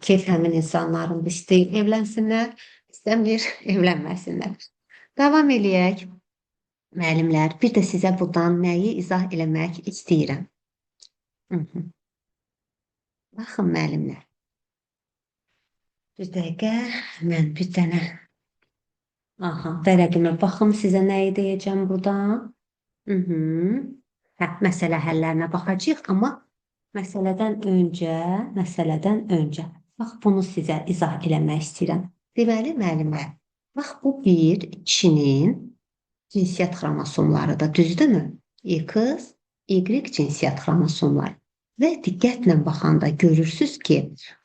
S1: keyf həmin insanların istəyir evlənsinlər, istəmir evlənməsinlər. Davam eləyək. Müəllimlər, bir də sizə buradan nəyi izah eləmək istəyirəm. Baxın, müəllimlər. Bir dəqiqə, mən bir dənə vərəqimə baxım, sizə nəyi deyəcəm buradan. Hə, məsələ həllərinə baxacağıq, amma məsələdən öncə, bax bunu sizə izah eləmək istəyirəm. Deməli, müəllimlər, bax bu bir kişinin cinsiyyət xromosomları da, düzdürmü? X, Y cinsiyyət xromosomları. Və diqqətlə baxanda görürsünüz ki,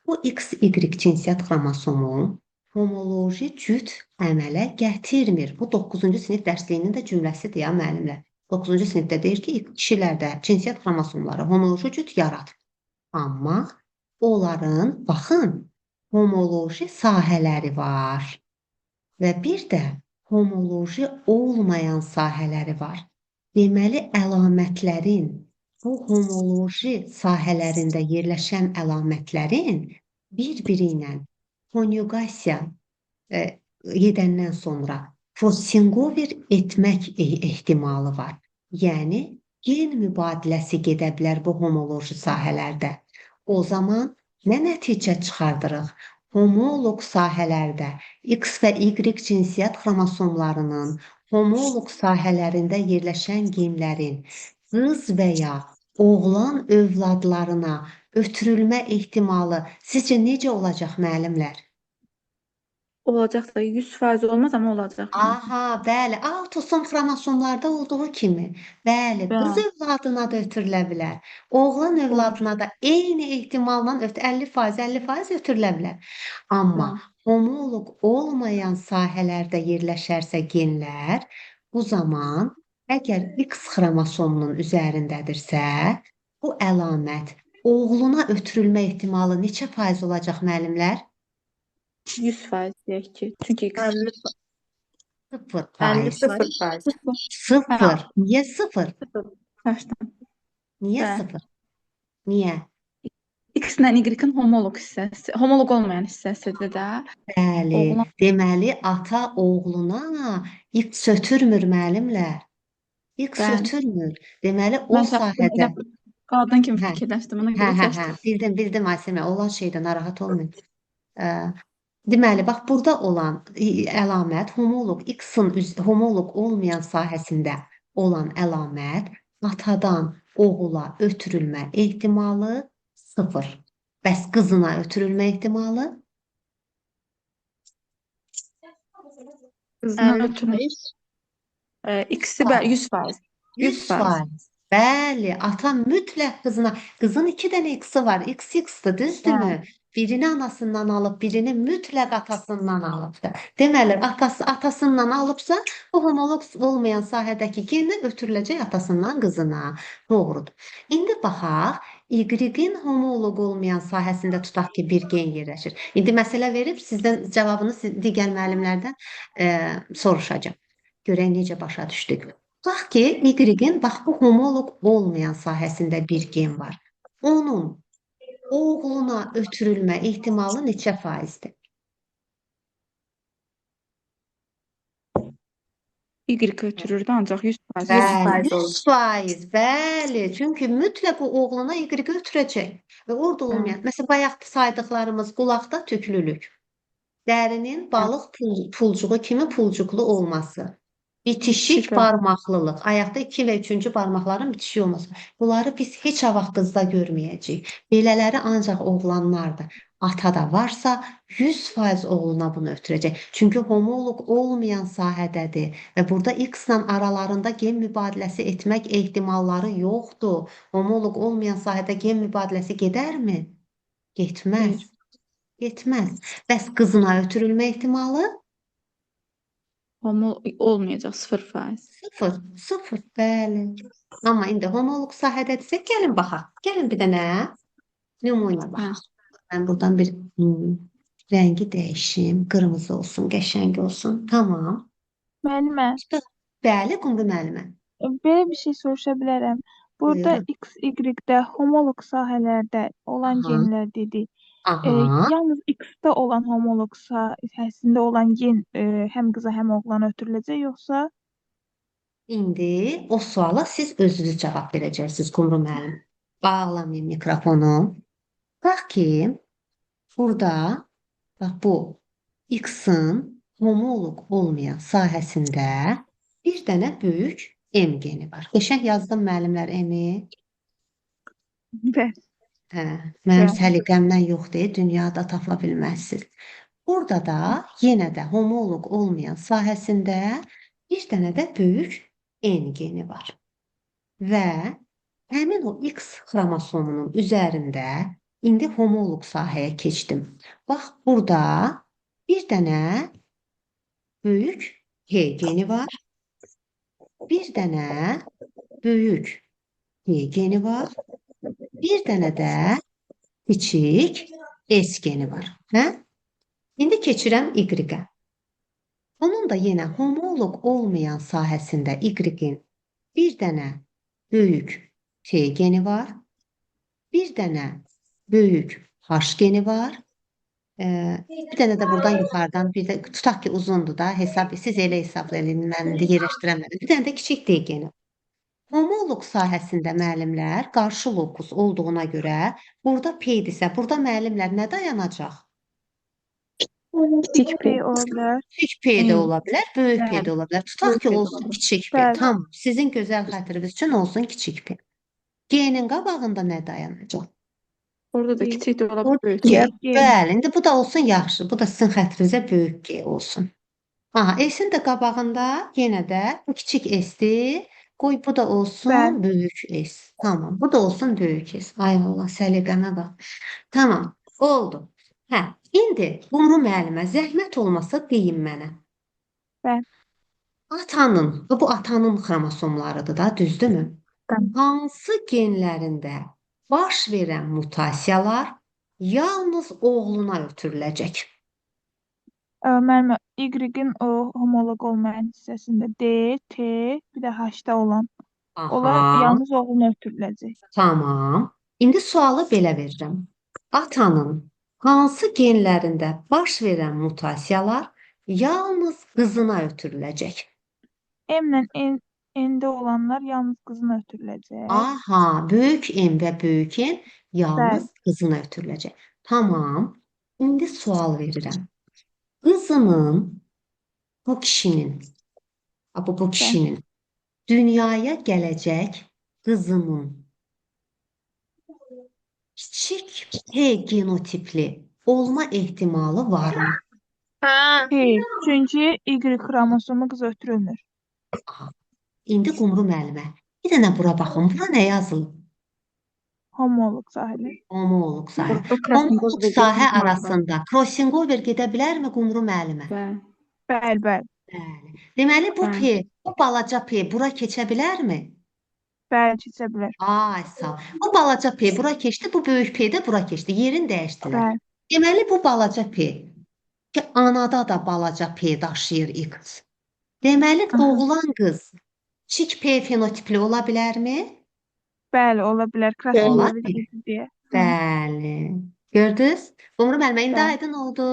S1: bu X, Y cinsiyyət xromosomu homoloji cüt əmələ gətirmir. Bu 9-cu sinif dərsliyinin də cümləsidir ya müəllimlər. 9-cu sinifdə deyir ki, kişilərdə cinsiyyət xromosomları homoloji cüt yaratmır. Amma onların, baxın, homoloji sahələri var. Və bir də homoloji olmayan sahələri var. Deməli, əlamətlərin, bu homoloji sahələrində yerləşən əlamətlərin bir-biri ilə konjugasiya edəndən sonra crossingover etmək ehtimalı var. Yəni, Gen mübadiləsi gedə bilər bu homoloji sahələrdə. O zaman nə nəticə çıxardırıq? Homoloq sahələrdə X və Y cinsiyyət xromosomlarının homoloq sahələrində yerləşən genlərin qız və ya oğlan övladlarına ötürülmə ehtimalı sizcə necə olacaq müəllimlər?
S2: Olacaq da 100% olmaz, amma olacaq.
S1: Aha, bəli, autosom xromosomlarda olduğu kimi. Bəli, qız
S2: Bəli.
S1: övladına da ötürülə bilər. Oğlan
S2: Olur.
S1: övladına da eyni ehtimalla 50%, 50% ötürülə bilər. Amma
S2: Bəli.
S1: homoloq olmayan sahələrdə yerləşərsə genlər, bu zaman əgər X xromosomunun üzərindədirsə, bu əlamət oğluna ötürülmə ehtimalı neçə faiz olacaq müəllimlər?
S2: 100% deyək ki. Çünki X
S3: 50
S1: 0%.
S4: 0%.
S1: 0. Niyə 0?
S2: Çaşdım.
S1: Niyə
S2: Bəli.
S1: 0? Niyə?
S2: X ilə Y-in homoloq hissəsi, homoloq olmayan hissəsidir də.
S1: Bəli.
S2: Oğlan
S1: Deməli, ata oğluna X ötürmür müəllimlər. X
S2: Bəli.
S1: ötürmür. Deməli, o
S2: Mən çaşdım,
S1: sahədə
S2: elə qadın kimi
S1: Hə.
S2: fikirləşdim, ona
S1: Hə,
S2: görə
S1: hə, hə.
S2: çaşdım.
S1: Bildim, bildim Aysemə. Olan şeydə narahat olmayın. Deməli, bax burada olan əlamət homoloq X-in homoloq olmayan sahəsində olan əlamət atadan oğula ötürülmə ehtimalı 0. Bəs qızına ötürülmə ehtimalı?
S2: Qızına
S3: 50
S2: ötürmə.
S3: faiz.
S2: X-i bəli, 100%.
S1: 100%.
S2: 100%.
S1: Bəli, ata mütləq qızına. Qızın 2 dənə X-i var. X X-dir, düzdürmü? Birini anasından alıb, birini mütləq atasından alıbdır. Deməli, atasından alıbsa, bu homoloq olmayan sahədəki genlə ötürüləcək atasından qızına. Doğrudur. İndi baxaq, Y-in homoloq olmayan sahəsində tutaq ki, bir gen yerləşir. İndi məsələ verib sizdən cavabını digər müəllimlərdən soruşacağam. Görək necə başa düşdük. Tutaq ki, Y-in bax bu homoloq olmayan sahəsində bir gen var. Onun oğluna ötürülmə ehtimalı neçə faizdir?
S2: Y ötürürdü ancaq 100%.
S1: Bəli,
S4: 100% olur.
S1: 100%, bəli. Çünki mütləq o oğluna Y ötürəcək. Və orada olmayan, məsələn, bayaq saydıqlarımız qulaqda tüklülük, dərinin balıq pulcuğu kimi pulcuqlu olması, bitişik
S2: Süper.
S1: barmaqlılıq, ayaqda 2 və 3-cü barmaqların bitişik olması. Bunları biz heç vaxt qızda görməyəcəyik. Belələri ancaq oğlanlardır. Ata da varsa 100% oğluna bunu ötürəcək. Çünki homoloq olmayan sahədədir və burada X-la aralarında gen mübadiləsi etmək ehtimalları yoxdur. Homoloq olmayan sahədə gen mübadiləsi gedərmi? Getməz. Getməz. Bəs qızına ötürülmə ehtimalı?
S2: Homo olmayacaq 0%.
S1: 0. 0, bəli. Amma indi homoloq sahədədirsə, gəlin baxaq. Gəlin bir dənə nümunə baxaq. Mən buradan bir rəngi dəyişim, qırmızı olsun, qəşəng olsun. Tamam.
S5: Müəllimə,
S1: Bəli, Qumru müəllimə.
S5: Belə bir şey soruşa bilərəm. Burada
S1: Buyurun.
S5: X, Y-də homoloq sahələrdə olan genlər dedik. Yalnız X-də olan homoloq sahəsində olan gen həm qıza, həm oğlana ötürüləcək, yoxsa?
S1: İndi o suala siz özünüz cavab verəcəksiniz, Qumru müəllim. Bağlamayın mikrofonu. Bax ki, burada bax bu X-in homoloq olmayan sahəsində bir dənə böyük M geni var. Qəşəng yazdım müəllimlər M-i.
S5: Bəli.
S1: Hə, mənim
S5: Bəli.
S1: səliqəmdən yoxdur, dünyada tapa bilməzsiniz. Burada da yenə də homoloq olmayan sahəsində bir dənə də böyük N geni var. Və həmin o X xromosomunun üzərində indi homoloq sahəyə keçdim. Bax, burada bir dənə böyük H geni var. Bir dənə böyük H geni var. Bir dənə də kiçik S geni var. Hə? İndi keçirəm Y-ə. Onun da yenə homoloq olmayan sahəsində Y-in bir dənə böyük T geni var. Bir dənə böyük H geni var. Bir dənə də buradan yuxarıdan bir də tutaq ki uzundur da hesab siz elə hesablayın, mən indi yerləşdirəmədim. Bir dənə də kiçik D geni. Homoloq sahəsində müəllimlər qarşı lokus olduğuna görə burada P-dirsə, burada müəllimlər nə dayanacaq?
S5: Kiçik P ola bilər.
S1: Kiçik P də ola bilər, böyük P də ola bilər. Tutaq
S2: Böyük
S1: ki,
S2: P də ola
S1: olsun
S2: bilər.
S1: kiçik P.
S5: Bəli.
S1: Tamam, sizin gözəl xətriniz üçün olsun kiçik P. G-nin qabağında nə dayanacaq?
S2: Orada da
S5: G.
S2: kiçik də ola bilər, böyük də
S1: G.
S2: ola bilər.
S5: G.
S1: Bəli, indi bu da olsun yaxşı. Bu da sizin xətrinizə böyük G olsun. Aha, S-in də qabağında yenə də bu kiçik S-dir. Qoy bu da olsun
S5: Bəli.
S1: böyük S. Tamam, bu da olsun böyük S. Ay Allah, səliqəmə bax. Tamam, oldu. Hə, indi Qumru müəllimə zəhmət olmasa deyin mənə.
S5: Bəli.
S1: Atanın, bu atanın xromosomlarıdır da, düzdürmü?
S5: Bəli.
S1: Hansı genlərində baş verən mutasiyalar yalnız oğluna ötürüləcək?
S5: Müəllimə, Y-in o homoloq olmayan hissəsində D, T, bir də H-da olan. Onlar
S1: Aha,
S5: yalnız oğluna ötürüləcək.
S1: tamam. İndi sualı belə verirəm. Atanın hansı genlərində baş verən mutasiyalar yalnız qızına ötürüləcək?
S5: M-lə N, N-də olanlar yalnız qızına ötürüləcək.
S1: Aha, böyük M və böyük N
S5: Bəli.
S1: yalnız qızına ötürüləcək. Tamam. İndi sual verirəm. Qızının, bu kişinin, bu
S5: Bəli.
S1: kişinin dünyaya gələcək qızının kiçik P genotipli olma ehtimalı varmı?
S5: Xeyr, çünki Y xromosomu qıza ötürülmür.
S1: Aha. İndi Qumru müəllimə, bir dənə bura baxın. Bura nə yazılıb?
S5: Homoloq sahələr.
S1: Homoloq sahə.
S2: Orada crossing
S1: Homoloq
S2: over
S1: sahə
S2: getmək var.
S1: arasında crossing over gedə bilərmi Qumru müəllimə?
S2: Bəli.
S5: Bəli, bəli.
S1: Bəli. Deməli bu
S2: Bəli.
S1: P, bu balaca P bura keçə bilərmi?
S5: Bəli, keçə bilər.
S1: Ay sağ ol. Bu balaca P bura keçdi, bu böyük P də bura keçdi. Yerini dəyişdilər.
S5: Bəli.
S1: Deməli bu balaca P ki anada da balaca P daşıyır X. Deməli
S5: Aha.
S1: doğulan qız kiçik P fenotipli ola bilərmi?
S5: Bəli, ola bilər. Crossing
S1: Ola
S5: over
S1: bilər.
S5: getdi deyə. Hə.
S1: Bəli. Gördünüz? Qumru müəllimə indi
S5: Bəli.
S1: aydın oldu.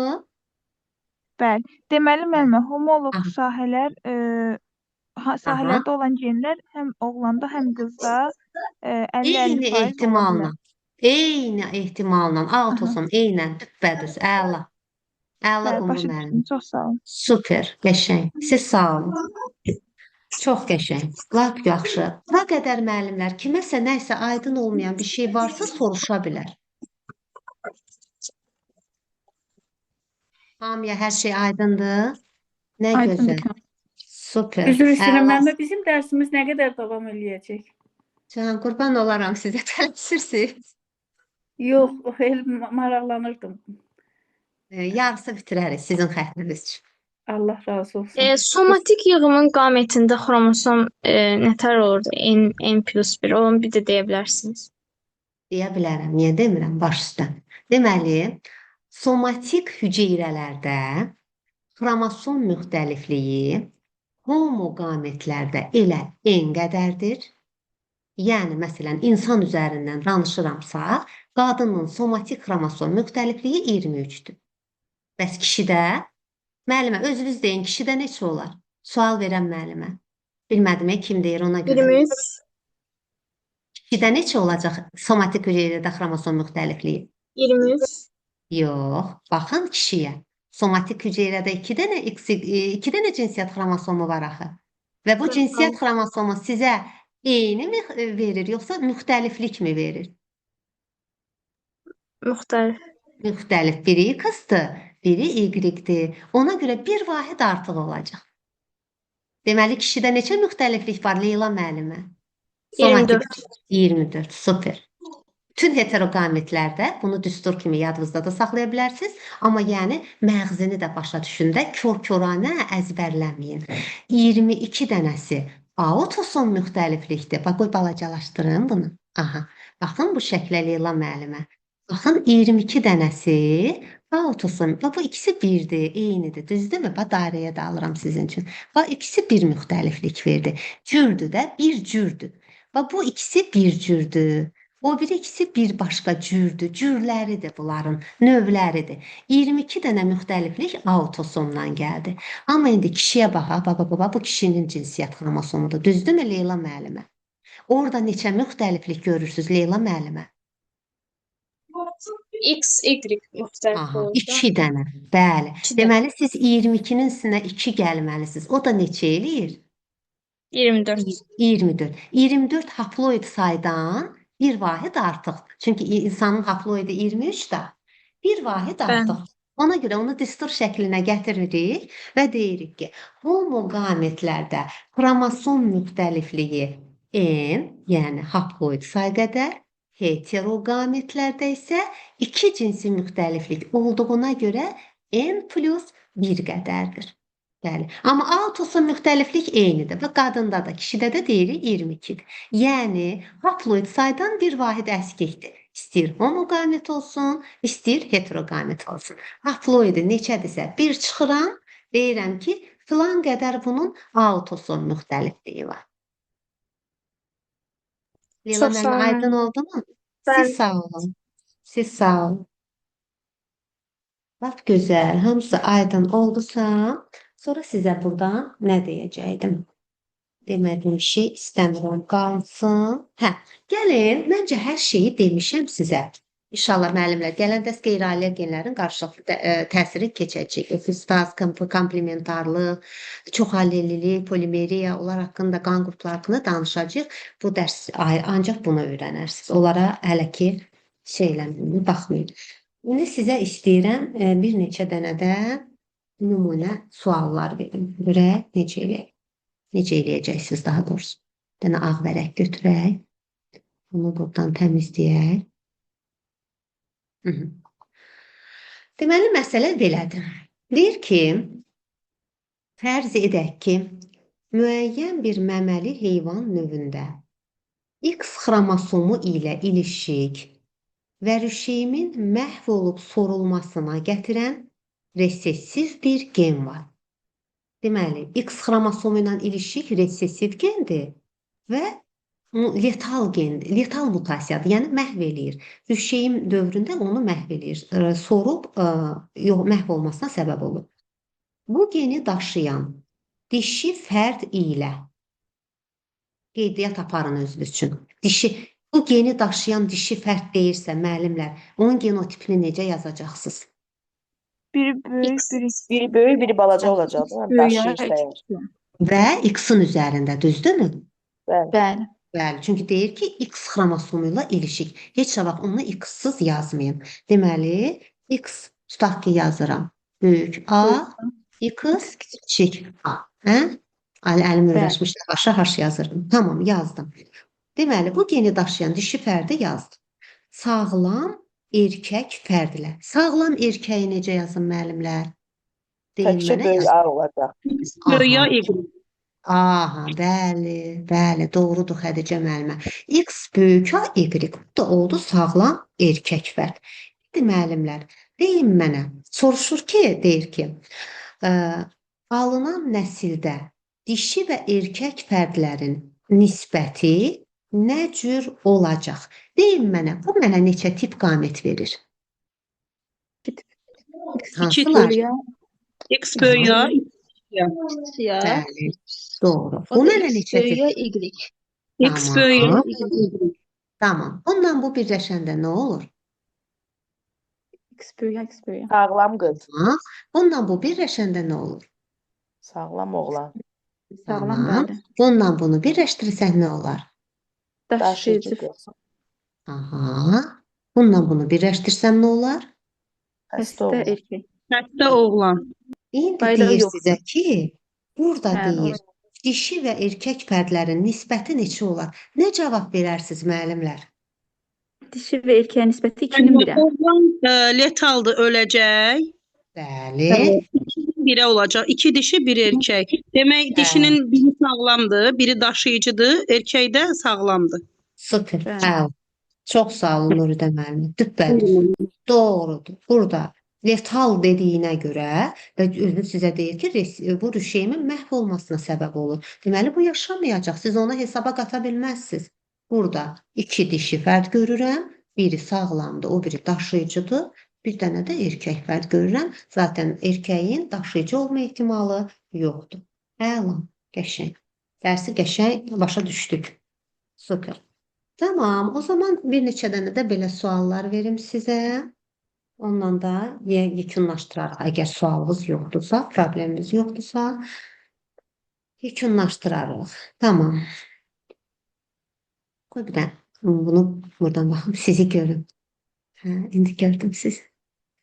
S5: Bəli. Deməli, müəllimə, homoloq
S1: Aha.
S5: sahələr
S1: Aha.
S5: sahələrdə olan genlər həm oğlanda, həm qızda 50-50%
S1: Eyni
S5: ola bilər.
S1: ehtimalla. Eyni ehtimalla.
S5: Aha.
S1: Autosom eynən düppədüz. Əla. Əla
S5: Bəli,
S1: Qumru
S5: başa
S1: müəllim.
S5: düşdüm. Çox sağ olun.
S1: Super, qəşəng. Siz sağ olun. Çox qəşəng. Lap yaxşı. Bura qədər müəllimlər kiməsə nəsə aydın olmayan bir şey varsa soruşa bilər. Hamıya hər şey aydındır. Nə
S2: Aydındır.
S1: gözəl. Super.
S4: Üzr istəyirəm,
S1: Əla.
S4: müəllimə, bizim dərsimiz nə qədər davam eləyəcək?
S1: Can, qurban olaram sizə tələsirsiniz.
S4: Yox, elə maraqlanırdım.
S1: Yarısı bitirərik sizin xətriniz üçün.
S4: Allah razı olsun.
S6: Somatik yığımın qametində xromosom nətər olurdu? N, N plus 1. Onu bir də deyə bilərsiniz.
S1: Deyə bilərəm. Niyə demirəm? Baş üstə. Deməli, somatik hüceyrələrdə xromosom müxtəlifliyi homoqametlərdə elə N qədərdir. Yəni, məsələn, insan üzərindən danışıramsa, qadının somatik xromosom müxtəlifliyi 23-dür. Bəs kişidə? Müəllimə, özünüz deyin, kişidə neçə olar? Sual verən müəllimə. Bilmədim, kim deyir ona görə.
S6: 23.
S1: Kişidə neçə olacaq somatik hüceyrədə xromosom müxtəlifliyi?
S6: 23.
S1: Yox, baxın kişiyə. Somatik hüceyrədə iki dənə X, iki dənə cinsiyyət xromosomu var axı. Və bu cinsiyyət xromosomu sizə eyni mi verir, yoxsa müxtəliflik mi verir?
S6: Müxtəlif.
S1: Müxtəlif. Biri X-dir, biri Y-dir. Ona görə bir vahid artıq olacaq. Deməli, kişidə neçə müxtəliflik var Leyla müəllimə? Somatik
S6: 24.
S1: 24. Super. Bütün heteroqametlərdə bunu düstur kimi yadınızda da saxlaya bilərsiniz. Amma yəni məğzini də başa düşün də kör-koranə əzbərləməyin. 22 dənəsi autosom müxtəliflikdir. Bax, qoy balacalaşdırım bunu. Aha. Baxın bu şəklə Leyla müəllimə. Baxın 22 dənəsi autosom. Bax, bu ikisi birdir, eynidir. Düzdürmü? Bax, dairəyə də alıram sizin üçün. Bax, ikisi bir müxtəliflik verdi. Cürdür də, bir cürdür. Bax, bu ikisi bir cürdür. O biri ikisi bir başqa cürdür. Cürləridir bunların, növləridir. 22 dənə müxtəliflik autosomdan gəldi. Amma indi kişiyə bax, ha, baba, baba, bu kişinin cinsiyyət xromosomudur. Düzdürmü Leyla müəllimə? Orada neçə müxtəliflik görürsüz Leyla müəllimə?
S6: X, Y müxtəlif
S1: Aha,
S6: olur da.
S1: 2 dənə. Bəli.
S6: İki dənə.
S1: Deməli siz 22-nin üstünə 2 gəlməlisiniz. O da neçə eləyir?
S6: 24.
S1: 24. 24 haploid saydan bir vahid artıqdır. Çünki insanın haploidi 23 də bir vahid
S6: Bəli.
S1: artıqdır. Ona görə onu düstur şəklinə gətiririk və deyirik ki, homoqametlərdə xromosom müxtəlifliyi N, yəni haploid say qədər, heteroqametlərdə isə iki cinsi müxtəliflik olduğuna görə N plus 1 qədərdir. Bəli. Amma autosom müxtəliflik eynidir. Bax, qadında da, kişidə də deyirik 22-dir. Yəni, haploid saydan bir vahid əskikdir. İstəyir homoqamet olsun, istəyir heteroqamet olsun. Haploidi neçədirsə bir çıxıram, deyirəm ki, filan qədər bunun autosom müxtəlifliyi var. Leyla
S6: Çox sağ
S1: müəllimə,
S6: olun.
S1: aydın oldu mu? Siz
S6: Bəli.
S1: sağ olun. Siz sağ olun. Lap gözəl, hamısı aydın oldusa, sonra sizə buradan nə deyəcəkdim? Demədiyim şey istəmirəm qalsın. Hə, gəlin, məncə hər şeyi demişəm sizə. İnşallah müəllimlər, gələn dərs qeyri-ailə genlərin qarşılıqlı təsiri keçəcək. Efistaz, komplementarlıq, çoxallelilik, polimeriya, onlar haqqında, qan qrupları haqqında danışacağıq. Bu dərs ancaq bunu öyrənərsiniz. Onlara hələ ki şey eləməyin, baxmayın. İndi sizə istəyirəm bir neçə dənə də nümunə suallar verim. Görək necə eləyək. Necə eləyəcəksiniz daha doğrusu. Bir dənə ağ vərəq götürək. Bunu buradan təmizləyək. Deməli, məsələ belədir. Deyir ki, fərz edək ki, müəyyən bir məməli heyvan növündə X xromosomu ilə ilişik və rüşeyimin məhv olub sorulmasına gətirən resessiv bir gen var. Deməli, X xromosomu ilə ilişik resessiv gendir və letal gendir, letal mutasiyadır, yəni məhv eləyir. Rüşeyim dövründə onu məhv eləyir, sorub yox, məhv olmasına səbəb olur. Bu geni daşıyan dişi fərd ilə qeydiyyat aparın özünüz üçün. Dişi, bu geni daşıyan dişi fərd deyirsə müəllimlər, onun genotipini necə yazacaqsınız?
S5: Biri böyük,
S6: X.
S5: biri
S7: Biri böyük, biri balaca olacaq, değil mi?
S2: Böyük,
S7: Daşıyırsa əgər.
S1: Və X-in üzərində, düzdürmü?
S7: Bəli.
S2: Bəli.
S1: Bəli, çünki deyir ki, X xromosomu ilə ilişik. Heç vaxt onu X-sız yazmayın. Deməli, X tutaq ki, yazıram. Böyük A, X kiçik A. Hə? Əlim
S2: Bəli.
S1: öyrəşmişdi. Haşa haş yazırdım. Tamam, yazdım. Deməli, bu geni daşıyan dişi fərdi yazdım. Sağlam erkək fərdlə. Sağlam erkəyi necə yazın müəllimlər? Deyin
S7: Təkcə
S1: mənə,
S7: böyük
S1: yazın.
S7: A olacaq.
S8: Böyük A,
S1: Aha.
S8: Y.
S1: Aha, bəli, bəli, doğrudur Xədicə müəllimə. X böyük A, Y. Bu da oldu sağlam erkək fərd. İndi müəllimlər, deyin mənə, soruşur ki, deyir ki, alınan nəsildə dişi və erkək fərdlərin nisbəti nə cür olacaq? Deyin mənə, bu mənə neçə tip qamət verir?
S2: İki tip.
S8: İki
S1: Hansılar?
S8: tip. X böyük A,
S3: X ya.
S1: Bəli, doğru.
S3: O
S1: Bu
S3: da
S1: mənə
S3: X
S1: neçə tip?
S3: böyüyə Y.
S8: X böyük A,
S1: Tamam.
S8: Y.
S1: Tamam. Bundan bu birləşəndə nə olur?
S2: X böyük, X böyük.
S7: Sağlam qız,
S1: Ha? Bundan bu birləşəndə nə olur?
S7: sağlam oğlan,
S2: Sağlam,
S1: Tamam.
S2: bəli.
S1: Bundan bunu birləşdirsək nə olar?
S7: daşıyıcı
S2: Daşıyıcı
S7: qız,
S1: Aha. Bundan bunu birləşdirsəm nə olar?
S7: xəstə
S2: xəstə
S7: oğlan.
S2: erkək.
S8: Xəstə oğlan.
S1: İndi
S2: Bayrağı
S1: deyir
S2: yoxdur.
S1: sizə ki, burada
S2: Hə,
S1: deyir, dişi və erkək fərdlərin nisbəti neçə olar? Nə cavab verərsiniz müəllimlər?
S2: Dişi və erkəyin nisbəti 2-nin 1-ə.
S8: Oğlan letaldır, öləcək.
S1: Bəli.
S8: 2-nin 1-ə olacaq. İki dişi, bir erkək. Demək,
S1: Bəli.
S8: dişinin biri sağlamdır, biri daşıyıcıdır, erkək də sağlamdır.
S1: Super.
S2: Bəli.
S1: Əla. Çox sağ olun Nuridə müəllim. Düpbədüz. Doğrudur. Burada letal dediyinə görə və özü sizə deyir ki, bu rüşeyimin məhv olmasına səbəb olur. Deməli, bu yaşamayacaq. Siz onu hesaba qata bilməzsiniz. Burada iki dişi fərd görürəm. Biri sağlamdır, o biri daşıyıcıdır. Bir dənə də erkək fərd görürəm. Zaten erkəyin daşıyıcı olma ehtimalı yoxdur. Əla, qəşəng. Dərsi qəşəng başa düşdük. Super. Tamam, o zaman bir neçə dənə də belə suallar verim sizə. Ondan da yekunlaşdırarıq. Əgər sualınız yoxdursa, probleminiz yoxdursa, yekunlaşdırarıq. Tamam. Qoy bir də bunu buradan baxım, sizi görüm. Hə, indi gördüm sizi.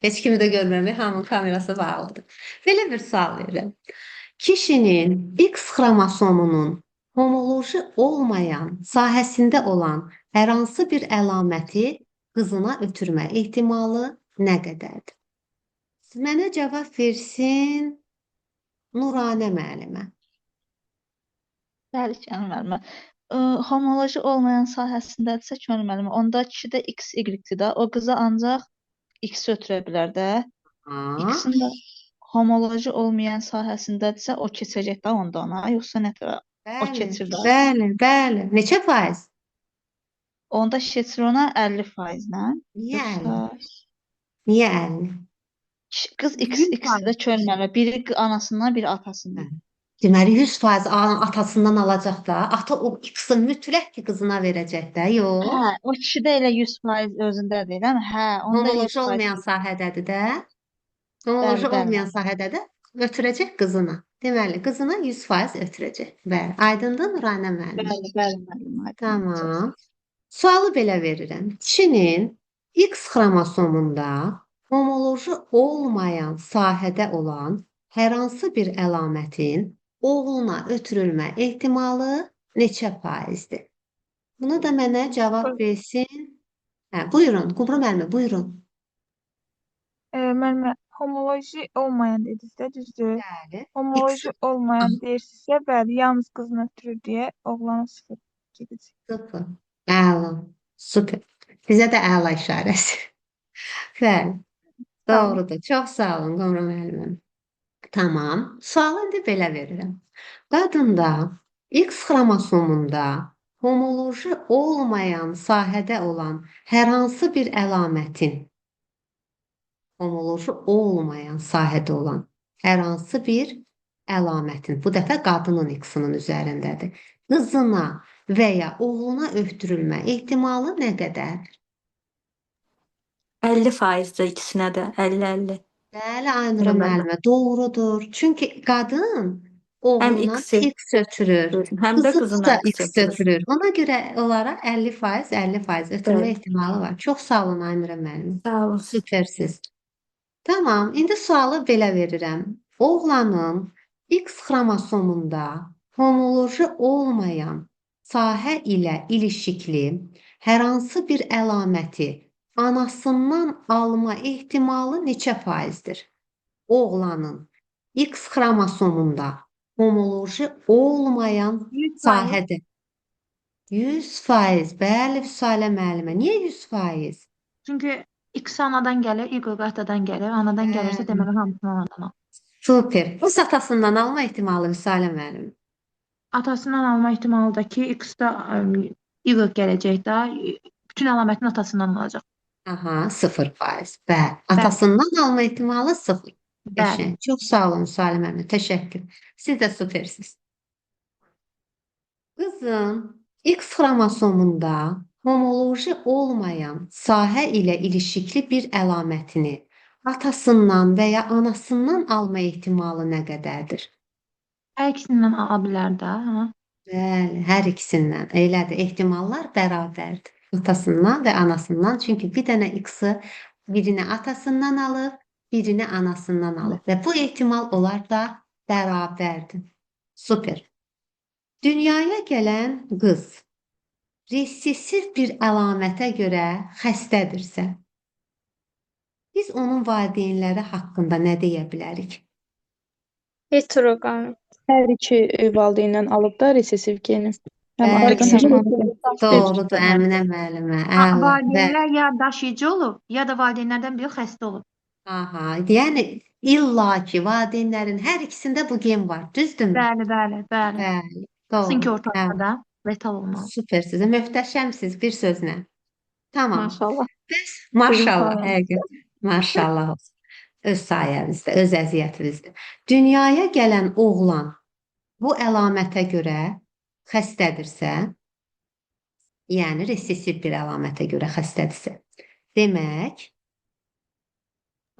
S1: Heç kimi də görməmək, hamının kamerası bağlıdır. Belə bir sual verirəm. Kişinin X xromosomunun homoloji olmayan sahəsində olan hər hansı bir əlaməti qızına ötürmə ehtimalı nə qədərdir? Mənə cavab versin Nuranə müəllimə.
S3: Bəli, Kənan müəllimə. Homoloji olmayan sahəsindədirsə, Kənan müəllimə, onda kişidə X, Y-dir də, o qıza ancaq X ötürə bilər də. X-in də homoloji olmayan sahəsindədirsə, o keçəcək də onda ona, yoxsa nə tər? O
S1: Bəli,
S3: keçir də.
S1: bəli, bəli. Neçə faiz?
S3: Onda keçir ona 50%-lə.
S1: Niyə 50?
S3: Yoxsa
S1: Niyə 50?
S3: Qız X,
S5: 100
S3: X-də Kənan müəllimə, biri anasından, biri atasından.
S1: Deməli 100% atasından alacaq da. Ata o X-i mütləq ki qızına verəcək də, yox?
S3: Hə, o kişidə elə 100% özündə deyil, hə, onda
S1: Homoloji
S3: 100%.
S1: olmayan sahədədir də. Homoloji
S3: Bəli, bəli.
S1: olmayan sahədə də ötürəcək qızına. Deməli, qızına 100% ötürəcək. Bəli, aydındır Nuranə müəllim?
S3: Bəli, bəli müəllim, aydındır.
S1: Tamam. Sualı belə verirəm. Kişinin X xromosomunda homoloji olmayan sahədə olan hər hansı bir əlamətin oğluna ötürülmə ehtimalı neçə faizdir? Buna da mənə cavab versin. Hə, buyurun, Qumru müəllimə, buyurun.
S5: Müəllimə, homoloji olmayan dediniz də, düzdür?
S1: Bəli.
S5: Homoloji
S1: X
S5: olmayan deyirsinizsə, bəli, yalnız qızını ötürür deyə oğlana 0 gedəcək.
S1: 0. Əla. Super. Bizə də əla işarəsi. Bəli. Doğrudur. Çox sağ olun, Qumru müəllimim. Tamam. Sualı indi belə verirəm. Qadında X xromosomunda homoloji olmayan sahədə olan hər hansı bir əlamətin homoloji olmayan sahədə olan hər hansı bir əlamətin, bu dəfə qadının X-inin üzərindədir, qızına və ya oğluna ötürülmə ehtimalı nə qədərdir?
S9: 50%-dir ikisinə də, 50-50.
S1: Bəli, Aynura
S9: Müəllimə.
S1: müəllimə, doğrudur. Çünki qadın
S9: Həm
S1: oğluna
S9: X-i
S1: X ötürür,
S9: həm də
S1: qızına
S9: qızına
S1: da
S9: X
S1: X
S9: ötürür.
S1: ötürür. Ona görə onlara 50%, 50% ötürmə
S9: Bəli.
S1: ehtimalı var. Çox sağ olun Aynura müəllim.
S9: Sağ olun.
S1: Süpersiz. Tamam, indi sualı belə verirəm. Oğlanın X xromosomunda homoloji olmayan sahə ilə ilişikli hər hansı bir əlaməti anasından alma ehtimalı neçə faizdir? Oğlanın X xromosomunda homoloji olmayan
S10: 100%.
S1: sahədə 100%. Bəli, Vüsalə müəllimə. Niyə 100%?
S10: Çünki X anadan gəlir, Y atadan gəlir. Anadan gəlirsə
S1: Bəli.
S10: deməli hamısını anadan alır.
S1: Super. Bu atasından alma ehtimalı Vüsalə müəllim.
S10: Atasından alma ehtimalı da ki, X-də Y gələcək də, bütün əlamətin atasından alacaq.
S1: Aha, 0%. Bəli. Atasından alma ehtimalı 0.
S10: Bəli.
S1: Qəşəng. Çox sağ olun Vüsalə müəllim. Təşəkkür. Siz də supersiz. Qızın X xromosomunda homoloji olmayan sahə ilə ilişikli bir əlamətini atasından və ya anasından alma ehtimalı nə qədərdir?
S10: Hər ikisindən ala bilər də, hə?
S1: Bəli, hər ikisindən. Elədir. Ehtimallar bərabərdir. Atasından və anasından. Çünki bir dənə X-i birini atasından alıb, birini anasından alıb. Və bu ehtimal onlar da bərabərdir. Super. Dünyaya gələn qız resessiv bir əlamətə görə xəstədirsə, biz onun valideynləri haqqında nə deyə bilərik?
S6: Heteroqamet.
S2: Hər iki valideyndən alıb da resessiv geni. Həm
S1: Bəli.
S2: atadan, həm anadan.
S1: Doğrudur, Əminə müəllimə. Əla. Bəli.
S10: Valideynlər ya daşıyıcı olub, ya da valideynlərdən biri xəstə olub.
S1: Aha, yəni illaki valideynlərin hər ikisində bu gen var, düzdürmü?
S10: Bəli, bəli, bəli.
S1: Bəli,
S10: Çünki
S1: doğru. Bəli.
S10: ortalıqda da letal olmalı.
S1: Süpersiniz, möhtəşəmsiz bir sözlə. Tamam.
S2: Maşallah.
S1: Bəs
S2: Sizin
S1: maşallah,
S2: sayənizdə.
S1: həqiqət. Maşallah olsun. Öz sayənizdə, öz əziyyətinizdə. Dünyaya gələn oğlan bu əlamətə görə xəstədirsə, Yəni resessiv bir əlamətə görə xəstədirsə. Demək,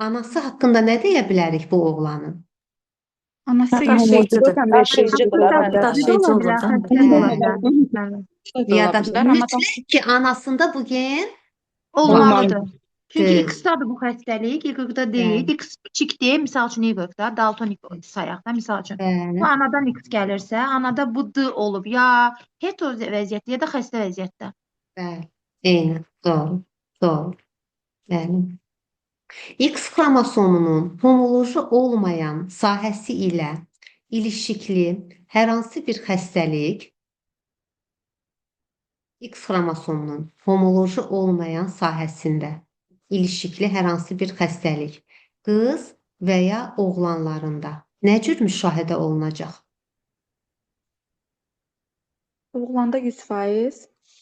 S1: anası haqqında nə deyə bilərik bu oğlanın?
S2: Anası
S7: Daşıyıcıdır. Daşıyıcıdır da məndə.
S9: Daşıyıcı
S5: Ola
S9: olur
S5: bilər,
S9: da.
S5: xəstə ola bilər. Bəli.
S1: Ya da
S2: ola bilər, amma
S1: mütləq ki, anasında bu gen
S10: Olmalıdır. Çünki
S1: Düz.
S10: X-dadır bu xəstəlik, Y-da deyil. X kiçikdir, misal üçün Y-da, daltonik sayaq da, misal üçün.
S1: Bəli.
S10: Bu anadan X gəlirsə, anada bu D olub ya hetero vəziyyətdə ya da xəstə vəziyyətdə.
S1: Bəli. Eynən. Doğru. Doğru. Bəli. X xromosomunun homoloji olmayan sahəsi ilə ilişikli hər hansı bir xəstəlik X xromosomunun homoloji olmayan sahəsində ilişikli hər hansı bir xəstəlik qız və ya oğlanlarında nə cür müşahidə olunacaq?
S2: Oğlanda 100%,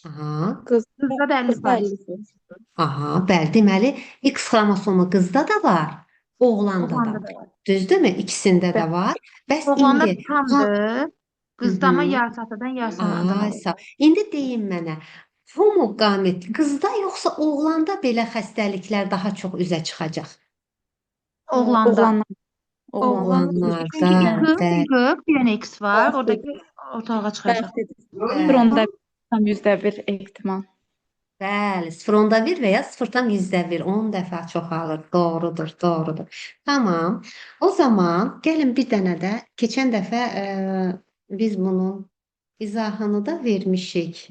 S1: Aha.
S2: qızda
S10: Qızda da
S2: qızda
S10: 50%.
S2: 50%.
S1: Aha, bəli. Deməli, X xromosomu qızda da var, oğlanda da.
S10: Oğlanda da var.
S1: Düzdürmü? İkisində də var. Bəs
S10: Oğlanda
S1: indi
S10: tamdır, qızda amma
S1: Hı-hı.
S10: yarısı atadan, yarısı anadan
S1: Ay,
S10: olur.
S1: sağ. İndi deyin mənə, homoqamet qızda yoxsa oğlanda belə xəstəliklər daha çox üzə çıxacaq?
S10: Oğlanda.
S2: Oğlanlar. Oğlanlar.
S1: Oğlanlarda,
S10: Çünki X,
S1: bəli.
S10: Y, bir dənə X var,
S2: Bəli.
S10: oradakı ortalığa çıxacaq.
S2: Bəli.
S1: Bəli.
S2: 0,1,1 ehtimal.
S1: Bəli, 0,1 və ya 0,1, 10 dəfə çoxalır. Doğrudur, doğrudur. Tamam. O zaman gəlin bir dənə də keçən dəfə biz bunun izahını da vermişik.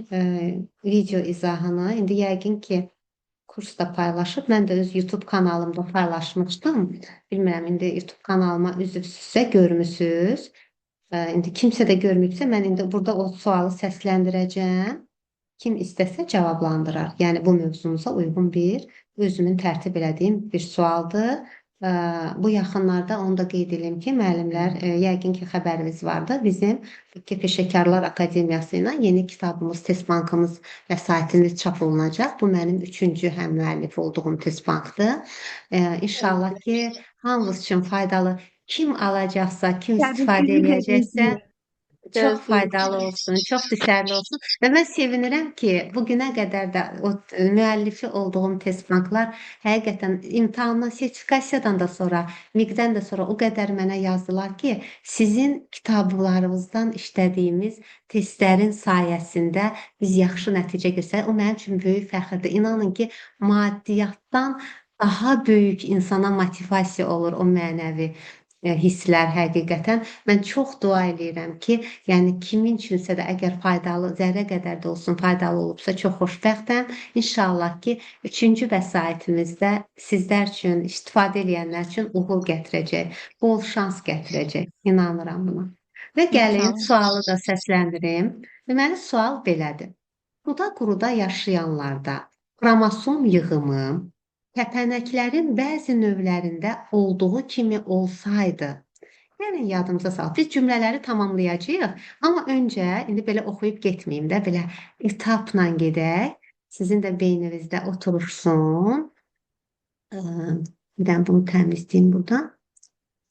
S1: Video izahını. İndi yəqin ki kursda paylaşıb. Mən də öz YouTube kanalımda paylaşmışdım. Bilmirəm, indi YouTube kanalıma üzvsünüzsə görmüsünüz. İndi kimsə də görməyibsə, mən indi burada o sualı səsləndirəcəm. Kim istəsə cavablandırar. Yəni bu mövzumuza uyğun bir özümün tərtib elədiyim bir sualdır. Bu yaxınlarda onu da qeyd edeyim ki, müəllimlər, yəqin ki, xəbəriniz vardı. Bizim Bakı Peşəkarlar Akademiyası ilə yeni kitabımız, test bankımız, vəsaitimiz çap olunacaq. Bu mənim üçüncü həm müəllif olduğum test bankdır. İnşallah ki, hamımız üçün faydalı. Kim alacaqsa, kim istifadə eləyəcəksə, çox faydalı olsun, çox düşərli olsun. Və mən sevinirəm ki, bugünə qədər də o müəllifi olduğum test banklar həqiqətən imtahandan, sertifikasiyadan da sonra, MİQ-dən də sonra o qədər mənə yazdılar ki, sizin kitablarınızdan işlədiyimiz testlərin sayəsində biz yaxşı nəticə göstəririk. O mənim üçün böyük fəxrdir. İnanın ki, maddiyyatdan daha böyük insana motivasiya olur o mənəvi hisslər həqiqətən. Mən çox dua eləyirəm ki, yəni kimin üçünsə də əgər faydalı, zərrə qədər də olsun faydalı olubsa çox xoşbəxtəm. İnşallah ki, üçüncü vəsaitimizdə sizlər üçün, istifadə eləyənlər üçün uğur gətirəcək, bol şans gətirəcək. İnanıram buna. Və gəlin sualı da səsləndirim. Deməli, sual belədir. Suda quruda yaşayanlarda xromosom yığımı kəpənəklərin bəzi növlərində olduğu kimi olsaydı, gəlin yadımıza salaq. Biz cümlələri tamamlayacağıq, amma öncə indi belə oxuyub getməyim də, belə etapla gedək. Sizin də beyninizdə oturursun. Bir dənə bunu təmizləyim buradan.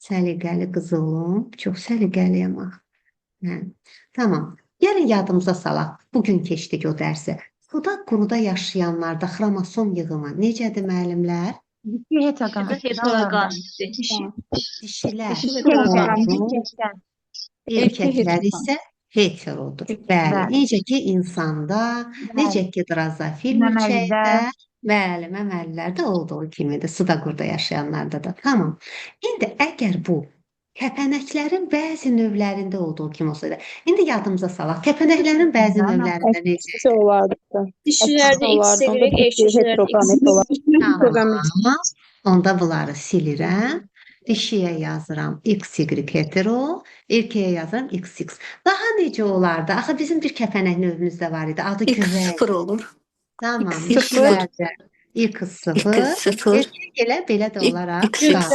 S1: Səliqəli qız olum. Çox səliqəliyəm axı. Hə. Tamam. Gəlin yadımıza salaq. Bugün keçdik o dərsi. Suda quruda yaşayanlarda xromosom yığımı necədir müəllimlər?
S10: Dişi heteroqametdir.
S3: Heteroqametdir.
S1: Dişilər
S10: Dişi
S1: erkəklər isə heterodur. Bəli,
S10: Bəli.
S1: necə ki insanda, necə ki drozofil
S10: Məməlidə.
S1: milçəkdə, bəli, məməlilərdə olduğu kimidir, suda quruda yaşayanlarda da. Tamam. İndi əgər bu kəpənəklərin bəzi növlərində olduğu kimi olsaydı, indi yadımıza salaq. Kəpənəklərin bəzi növlərində necə?
S7: Əksi olardı.
S6: Dişilərdə
S7: Əksi
S6: XY,
S7: olardı. Onda dişi
S6: erkəklərdə
S7: heteroqamet
S6: X.
S7: olardı.
S1: Tamam. Onda bunları silirəm. Dişiyə yazıram XY hetero, erkəyə yazıram XX. Daha necə olardı? Axı bizim bir kəpənək növümüz də var idi. Adı güvək.
S9: X0 olur.
S1: Tamam.
S9: X0.
S1: Dişilərdə X0,
S9: X0.
S1: erkək elə belə də olaraq.
S9: XX.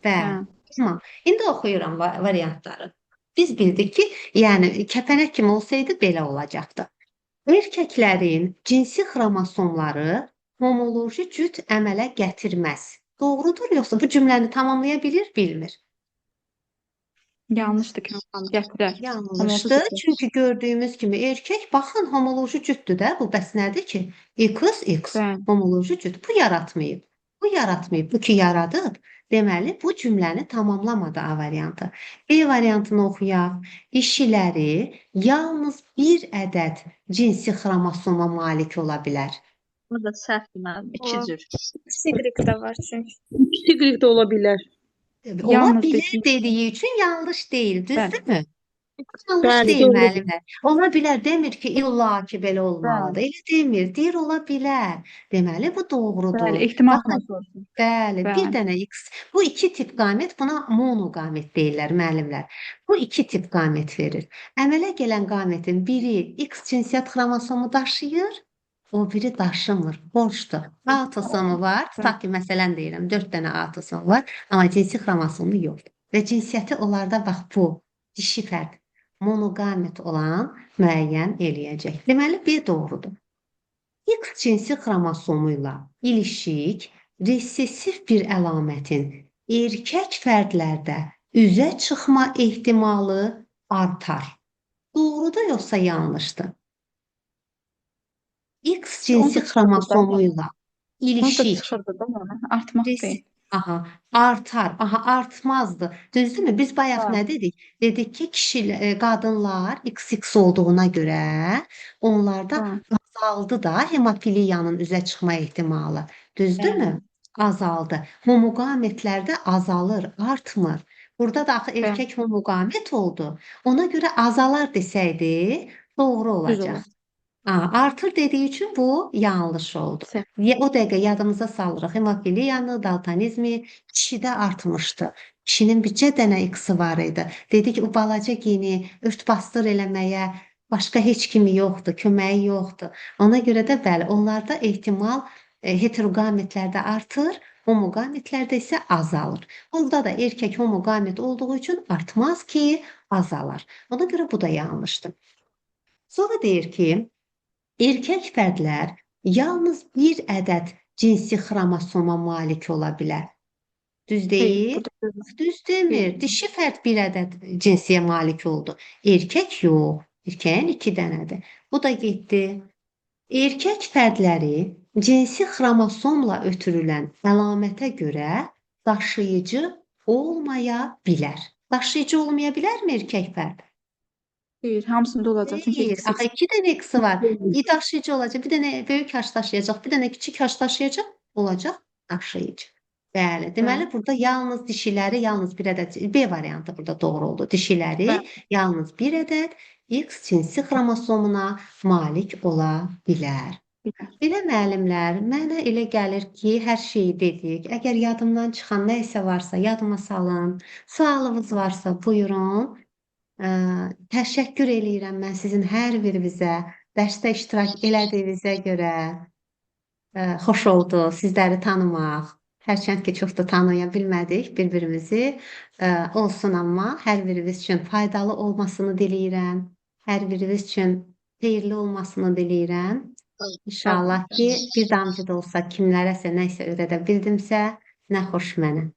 S1: Bəli. Tamam. İndi oxuyuram variantları. Biz bildik ki, yəni kəpənək kimi olsaydı belə olacaqdı. Erkəklərin cinsi xromosomları homoloji cüt əmələ gətirməz. Doğrudur yoxsa bu cümləni tamamlaya bilir, bilmir?
S2: Yanlışdır ki, gətirər.
S1: Yanlışdır. Çünki gördüyümüz kimi erkək, baxın, homoloji cütdür də. Bu bəs nədir ki? X, X.
S2: Bəli.
S1: Homoloji cüt. Bu yaratmayıb. Bu yaratmayıb. Bu ki yaradıb. Deməli, bu cümləni tamamlamadı A variantı. B variantını oxuyaq. Dişiləri yalnız bir ədəd cinsi xromosoma malik ola bilər.
S3: Bu da səhvdir müəllim. İki cür.
S6: XY də var çünki.
S8: Y də ola bilər.
S1: Ola
S2: Yalnız
S1: bilər
S2: dediyi-
S1: dediyi üçün yanlış deyil,
S2: Bəli.
S1: düzdürmü? Yanlış
S8: Bəli,
S1: deyil
S8: doğrudur.
S1: müəllimlər. Ola bilər demir ki, illa ki belə olmalıdır. Elə demir, deyir ola bilər. Deməli bu doğrudur.
S2: Bəli, ehtimal
S1: Baxın,
S2: soruşur.
S1: bəli, bir
S2: Bəli.
S1: dənə X. Bu iki tip qamet, buna monoqamet deyirlər müəllimlər. Bu iki tip qamet verir. Əmələ gələn qametin biri X cinsiyyət xromosomu daşıyır, o biri daşımır, boşdur. Autosomu var, tutaq ki, məsələn deyirəm, 4 dənə autosomu var, amma cinsi xromosomu yoxdur. Və cinsiyyəti onlarda bax bu, dişi fərd, monoqamet olan müəyyən eləyəcək. Deməli, B doğrudur. X cinsi xromosomu ilə ilişik resessiv bir əlamətin erkək fərdlərdə üzə çıxma ehtimalı artar. Doğrudur yoxsa yanlışdır? X
S2: Onu da
S1: cinsi
S2: çıxırdı da,
S1: xromosomu ilə
S2: Onu da
S1: ilişik
S2: çıxırdı da, yəni artmaq deyil.
S1: Aha, artar. Aha, artmazdı. Düzdürmü? Biz bayaq
S2: Hə.
S1: nə dedik? Dedik ki, kişi, qadınlar XX olduğuna görə onlarda
S2: Hə.
S1: azaldı da hemofiliyanın üzə çıxma ehtimalı. Düzdürmü? Azaldı. Homoqametlərdə azalır, artmır. Burada da axı
S2: Bəli.
S1: erkək homoqamet oldu. Ona görə azalar desəydi doğru
S2: Düz
S1: olacaq.
S2: olar.
S1: Artır dediyi üçün bu yanlış oldu.
S2: Səhv.
S1: O dəqiqə yadımıza salırıq. Hemofiliyanı, daltonizmi kişidə artmışdı. Kişinin bircə dənə X-i var idi. Dedik o balaca geni ört-basdır eləməyə başqa heç kimi yoxdur, köməyi yoxdur. Ona görə də bəli, onlarda ehtimal heteroqametlərdə artır, homoqametlərdə isə azalır. Burada da erkək homoqamet olduğu üçün artmaz ki, azalar. Ona görə bu da yanlışdır. Sonra deyir ki, erkək fərdlər yalnız bir ədəd cinsi xromosoma malik ola bilər. Düz
S2: Xeyr,
S1: deyil?
S2: burada düz.
S1: Düz demir.
S2: Xeyr.
S1: Dişi fərd bir ədəd cinsiyə malik oldu. Erkək yox. Erkəyin 2 dənədir. Bu da getdi. Erkək fərdləri cinsi xromosomla ötürülən əlamətə görə daşıyıcı olmaya bilər. Daşıyıcı olmaya bilərmi erkək fərd?
S2: Xeyr, hamısında olacaq. Çünki
S1: Xeyr,
S2: X
S1: axı 2 dənə X-i var. Bir daşıyıcı olacaq, bir dənə böyük H daşıyacaq, bir dənə kiçik H daşıyacaq, olacaq daşıyıcı. Bəli, deməli burada yalnız dişiləri yalnız bir ədəd, B variantı burada doğru oldu. Dişiləri
S2: Bəli.
S1: yalnız bir ədəd X cinsi xromosomuna malik ola bilər.
S2: Bilər.
S1: Belə müəllimlər, mənə elə gəlir ki, hər şeyi dedik. Əgər yadımdan çıxan nə isə varsa yadıma salın. Sualınız varsa buyurun. Təşəkkür eləyirəm mən sizin hər birinizə, dərsdə iştirak elədiyinizə görə. Xoş oldu sizləri tanımaq. Hərçənd ki, çox da tanıya bilmədik bir-birimizi. Olsun amma hər biriniz üçün faydalı olmasını diləyirəm. Hər biriniz üçün xeyirli olmasını diləyirəm. İnşallah ki, bir damcı da olsa kimlərəsə nəsə öyrədə bildimsə, nə xoş mənə.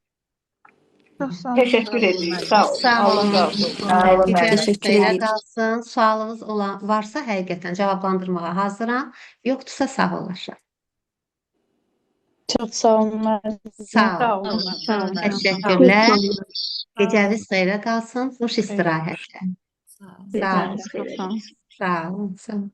S5: Çox sağ olun.
S11: Təşəkkür edirik. Sağ olun.
S1: Sağ
S11: Allah
S1: olun.
S11: razı olsun.
S9: Sağ olun.
S1: Gecəniz
S9: Təşəkkür
S1: xeyrə
S9: edirik.
S1: qalsın. Sualınız olan varsa həqiqətən cavablandırmağa hazıram. Yoxdursa sağollaşaq.
S7: Çox sağ olun müəllim.
S1: Sağ
S4: Sağ
S1: olun.
S4: olun.
S2: Sağ olun.
S1: Təşəkkürlər. Gecəniz xeyrə qalsın. Xoş istirahətlər.
S9: Sağ olun.
S1: Sağ olun.
S2: Çox sağ olun.
S1: Sağ olun. Sağ olun.